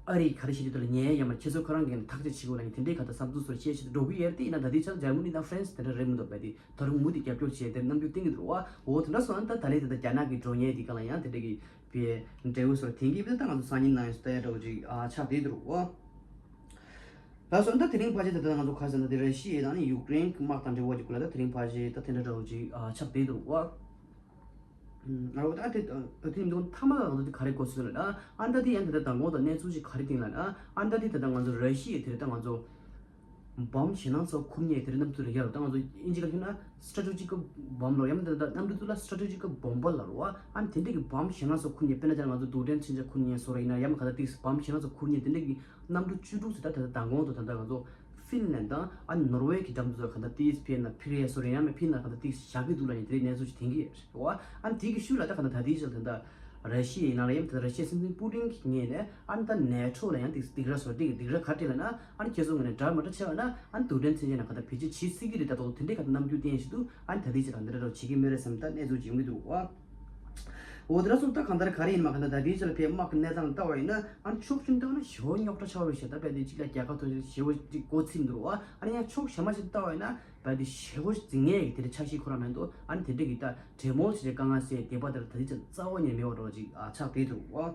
ཨ་རི་ག་རེ་བྱེད་དུས་ད་ལ་ཉན་ཡ་ཡ་མ་ཁྱེད་ཚོ་ཁོ་རང་གིས་ཐག་གཅོད་བྱེད་དགོས་ལ་ནི་དེ་འདྲའི་གང་ལྟར་བསམ་ཚུལ་སོར་བཤད་བྱེད་དུ་འགྲོ་གི་ཡོད་རེད། དེ་ཡིན་ན་ད་ལྟའི་ཆར་འཇར་མ་ནི་དང་ཧྥ་རན་སི་དེ་འདྲ་རེད་མི་འདུག་བལ་དེ་ད་རུང་མུ་མཐུད་རྒྱབ་སྐྱོར་བྱས་དེ་རྣམ་འགྱུར་བསྟན་གྱི་འདུག་བ། འོ་དེ་འདྲ་སོང་ཨ་ནི་ད་ད་ལན་དེ་ད་རྒྱ་ནག་གིས་འགྲོ་ཉེན་དེ་གང་ལ་ཡང་དེ་འདྲ་གི་བལ་འབྲས་བུ་སོར་དེང་གི་བལ་ད་ང་ཚོ་སང་ཉིན་ནང་ཡང་ལྟ་ཡ་འདྲ་བོ་ཅིག་ཨ་ཆགས་བསྡད་འདུག་བ། ད་སོང་ད་དེ་རིང་ཕལ་ཆེར་ད་ད་ང་ཚོ་ཁ་སང་ད་དེ་ར་ཤི་ཡ་དང་ནི་ཡུཀ་རེན་གྱི་དམག་དང་འབྲེལ་བ་ཅིག་གུ་ལ་ད་དེ་རིང་ཕལ་ཆེར་ད་དེ་འདྲ་འདྲ་བོ་ཅིག་ཨ་ཆགས་བསྡད་འདུག་བ། ཨ་རོ་ད་དེ་དེ་ཡིན་དུས་མཐའ་མ་ལ་ང་ཚོ་དེ་ག་རེ་གོ་སྲོལ་ལ་ཨ་ད་དེ་ཡང་དེ་ད་མདང་དགོང་དང་གནས་ཚུལ་ཞིག་ག་རེ་བཏིང་ལ་ཨ་ད་དེ་ད་ད་ང་ཚོ་ར་ཤི་ཡ་དེ་རེད་ད་ང་ཚོ་བོམ་ཞེད་སྣང་ཚ་ཁུར་ཉེ་དེ་རེད་གནམ་གྲུ་ལ་ཡར་ད་ང་ཚོ་ཨིན་ཇི་ལ་ཤོད་ན་སི་ཊ་ཊེ་ཇི་ཀལ་བོམ་ལ་ཡང་དེ་ད་གནམ་གྲུ་ཚོ་ལ་སི་ཊ་ཊེ་ཇི་ཀལ་བོམ་བ་ལ་རོ་ཨ་ཨ་དེ་འདྲ་གི་བོམ་ཞེད་སྣང་ཚ་ཁུར་ཉེ་དཔེར་ན་ཅང་ང་ཚོ་རྡུལ་ཕྲན་མཚོན་ཆ་ཁུར་ཉེ་སོ་ར་ཡིན་ན་ཡང་ག་ད་དེ་བོམ་ཞེད་སྣང་ཚ་ཁུར་ཉེ་དེ་འདྲ་གི་གནམ་གྲུ་བཅུ་དྲུག་ཙམ་ད་ད་ལྟ་མདང་དགོང་དུ་ད་ལྟ་ང་ཚོ་ཧྥིན་ལན་དང་ཨ་ནོར་ཝེ་གི་འགྲམ་དུ་ག་ད་ཏིས་ཕི་ན་ཕི་རེ་སོ་རེ་ཡང་མེད་ཕི་ན་ག་ད་ཏིས་བཞག་གི་འདུག་ལ་ཡིན་དེ་རེད་གནས་ཚུལ་ཞིག་དེང་གི་རེད་བ། ཨ་དེ་གི་ཤུལ་ལ་ད་ག་ད་ད་ཏིས་ད་ད་ར་ཤི་ཡའི་ནང་ལ་ཡང་ད་ར་ཤི་ཡའི་སྲིད་འཛིན་པུ་ཏིན་གྱི་ངོས་ནས་ཨ་ད་ནེ་ཊོ་ལ་ཡང་ཏིས་སྡིགས་ར་སོ་སྡིག་སྡིགས་ར་ག་རེ་ལ་ན་ཨ་ཁྱེད་ཚོ་ངོས་ནས་འདྲ་མི་འདྲ་བྱས་པ་ན་ཨ་རྡུལ་ཕྲན་མཚོན་ཆ་ན་ག་ད་བེད་སྤྱོད་བྱེད་སྲིད་ཀྱི་རེད་ད་དོ་དེ་འདྲའི་ག་ད་རྣམ་འགྱུར་བསྟན་བཞིན་དུ་ཨ་ད་ཏིས་ད་འདི་འདྲ་འདྲ་བྱེད་ཀྱི་མེད་རེད་བསམ་ད་གནས་ཚུལ་ཅིག་ཡོང་གི་འདུག་བ། འོ་དེ་འདྲ་སོང་ད་གང་ལྟར་ག་རེ་ཡིན་མ་གང་ལྟར་ད་ལྟའི་ཆར་ཕའི་དམག་གི་གནས་སྟངས་ལྟ་བ་ཡིན་ན་ཨ་ཕྱོགས་གཅིག་ནས་བལྟས་ན་ཞེ་པོ་རྙོག་དྲ་ཆགས་པ་རེད་ཤག་ད་བལ་དེ་གཅིག་ལ་རྒྱལ་ཁ་ཐོབ་ཞེ་པོ་གཅིག་མགོ་ཚིམ་འདུག་བ། ཨ་ནི་ཡང་ཕྱོགས་གཞན་མ་ཞིག་ལྟ་བ་ཡིན་ན་བལ་དེ་ཞེ་པོ་འཛིང་ངེས་ཀྱི་དེ་འདྲ་ཆགས་གཞི་ཁོ་རང་མེད་འདུག་ཨ་ནི་དེ་འདྲ་གི་ད་གྲོས་མོལ་བྱེད་དཀའ་ངལ་སེལ་བསྡད་པ་དེར་ད་ལྟའི་ཆར་རྩ་བ་ཉིད་མེད་པ་འདྲ་བ་ཅིག་ཨ་ཆགས་བསྡད་འདུག་བ།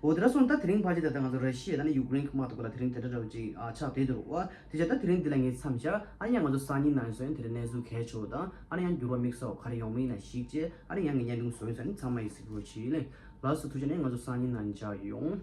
འོ་དེ་འདྲ་སོང་ད་དེ་རིང་ཕལ་ཆེར་ད་ལྟ་ང་ཚོ་ར་ཤི་ཡ་དང་ནི་ཡུཀ་རེན་གྱི་དམག་ཐོག་ལ་དེ་རིང་དེ་འདྲ་འདྲ་བ་ཅིག་ཨ་ཆགས་བསྡད་འདུག་བ། དེ་བྱས་ད་དེ་རིང་འདི་ལ་ངས་མཚམས་བཞག་ཨ་ནི་ཡང་ང་ཚོ་སང་ཉིན་ནང་ཡིན་སོང་ཡང་དེ་རིང་གནས་ཚུལ་གལ་ཆེ་བ་དང་ཨ་ནི་ཡང་འགྱུར་བ་དམིགས་བསལ་བ་ག་རེ་ཡོང་མིན་ལ་གཞིགས་བྱས་ཨ་ནི་ཡང་ངས་བརྙན་ཐུང་བཟོ་ཡིན་ས་ནི་ཚང་མ་ཡིན་ཟིག་རོ་ཆི་ལེ། ལགས་སོ་ཐུགས་རྗེ་ཆེ་ནས་ང་ཚོ་སང་ཉིན་ནང་མཇལ་ཡོང་།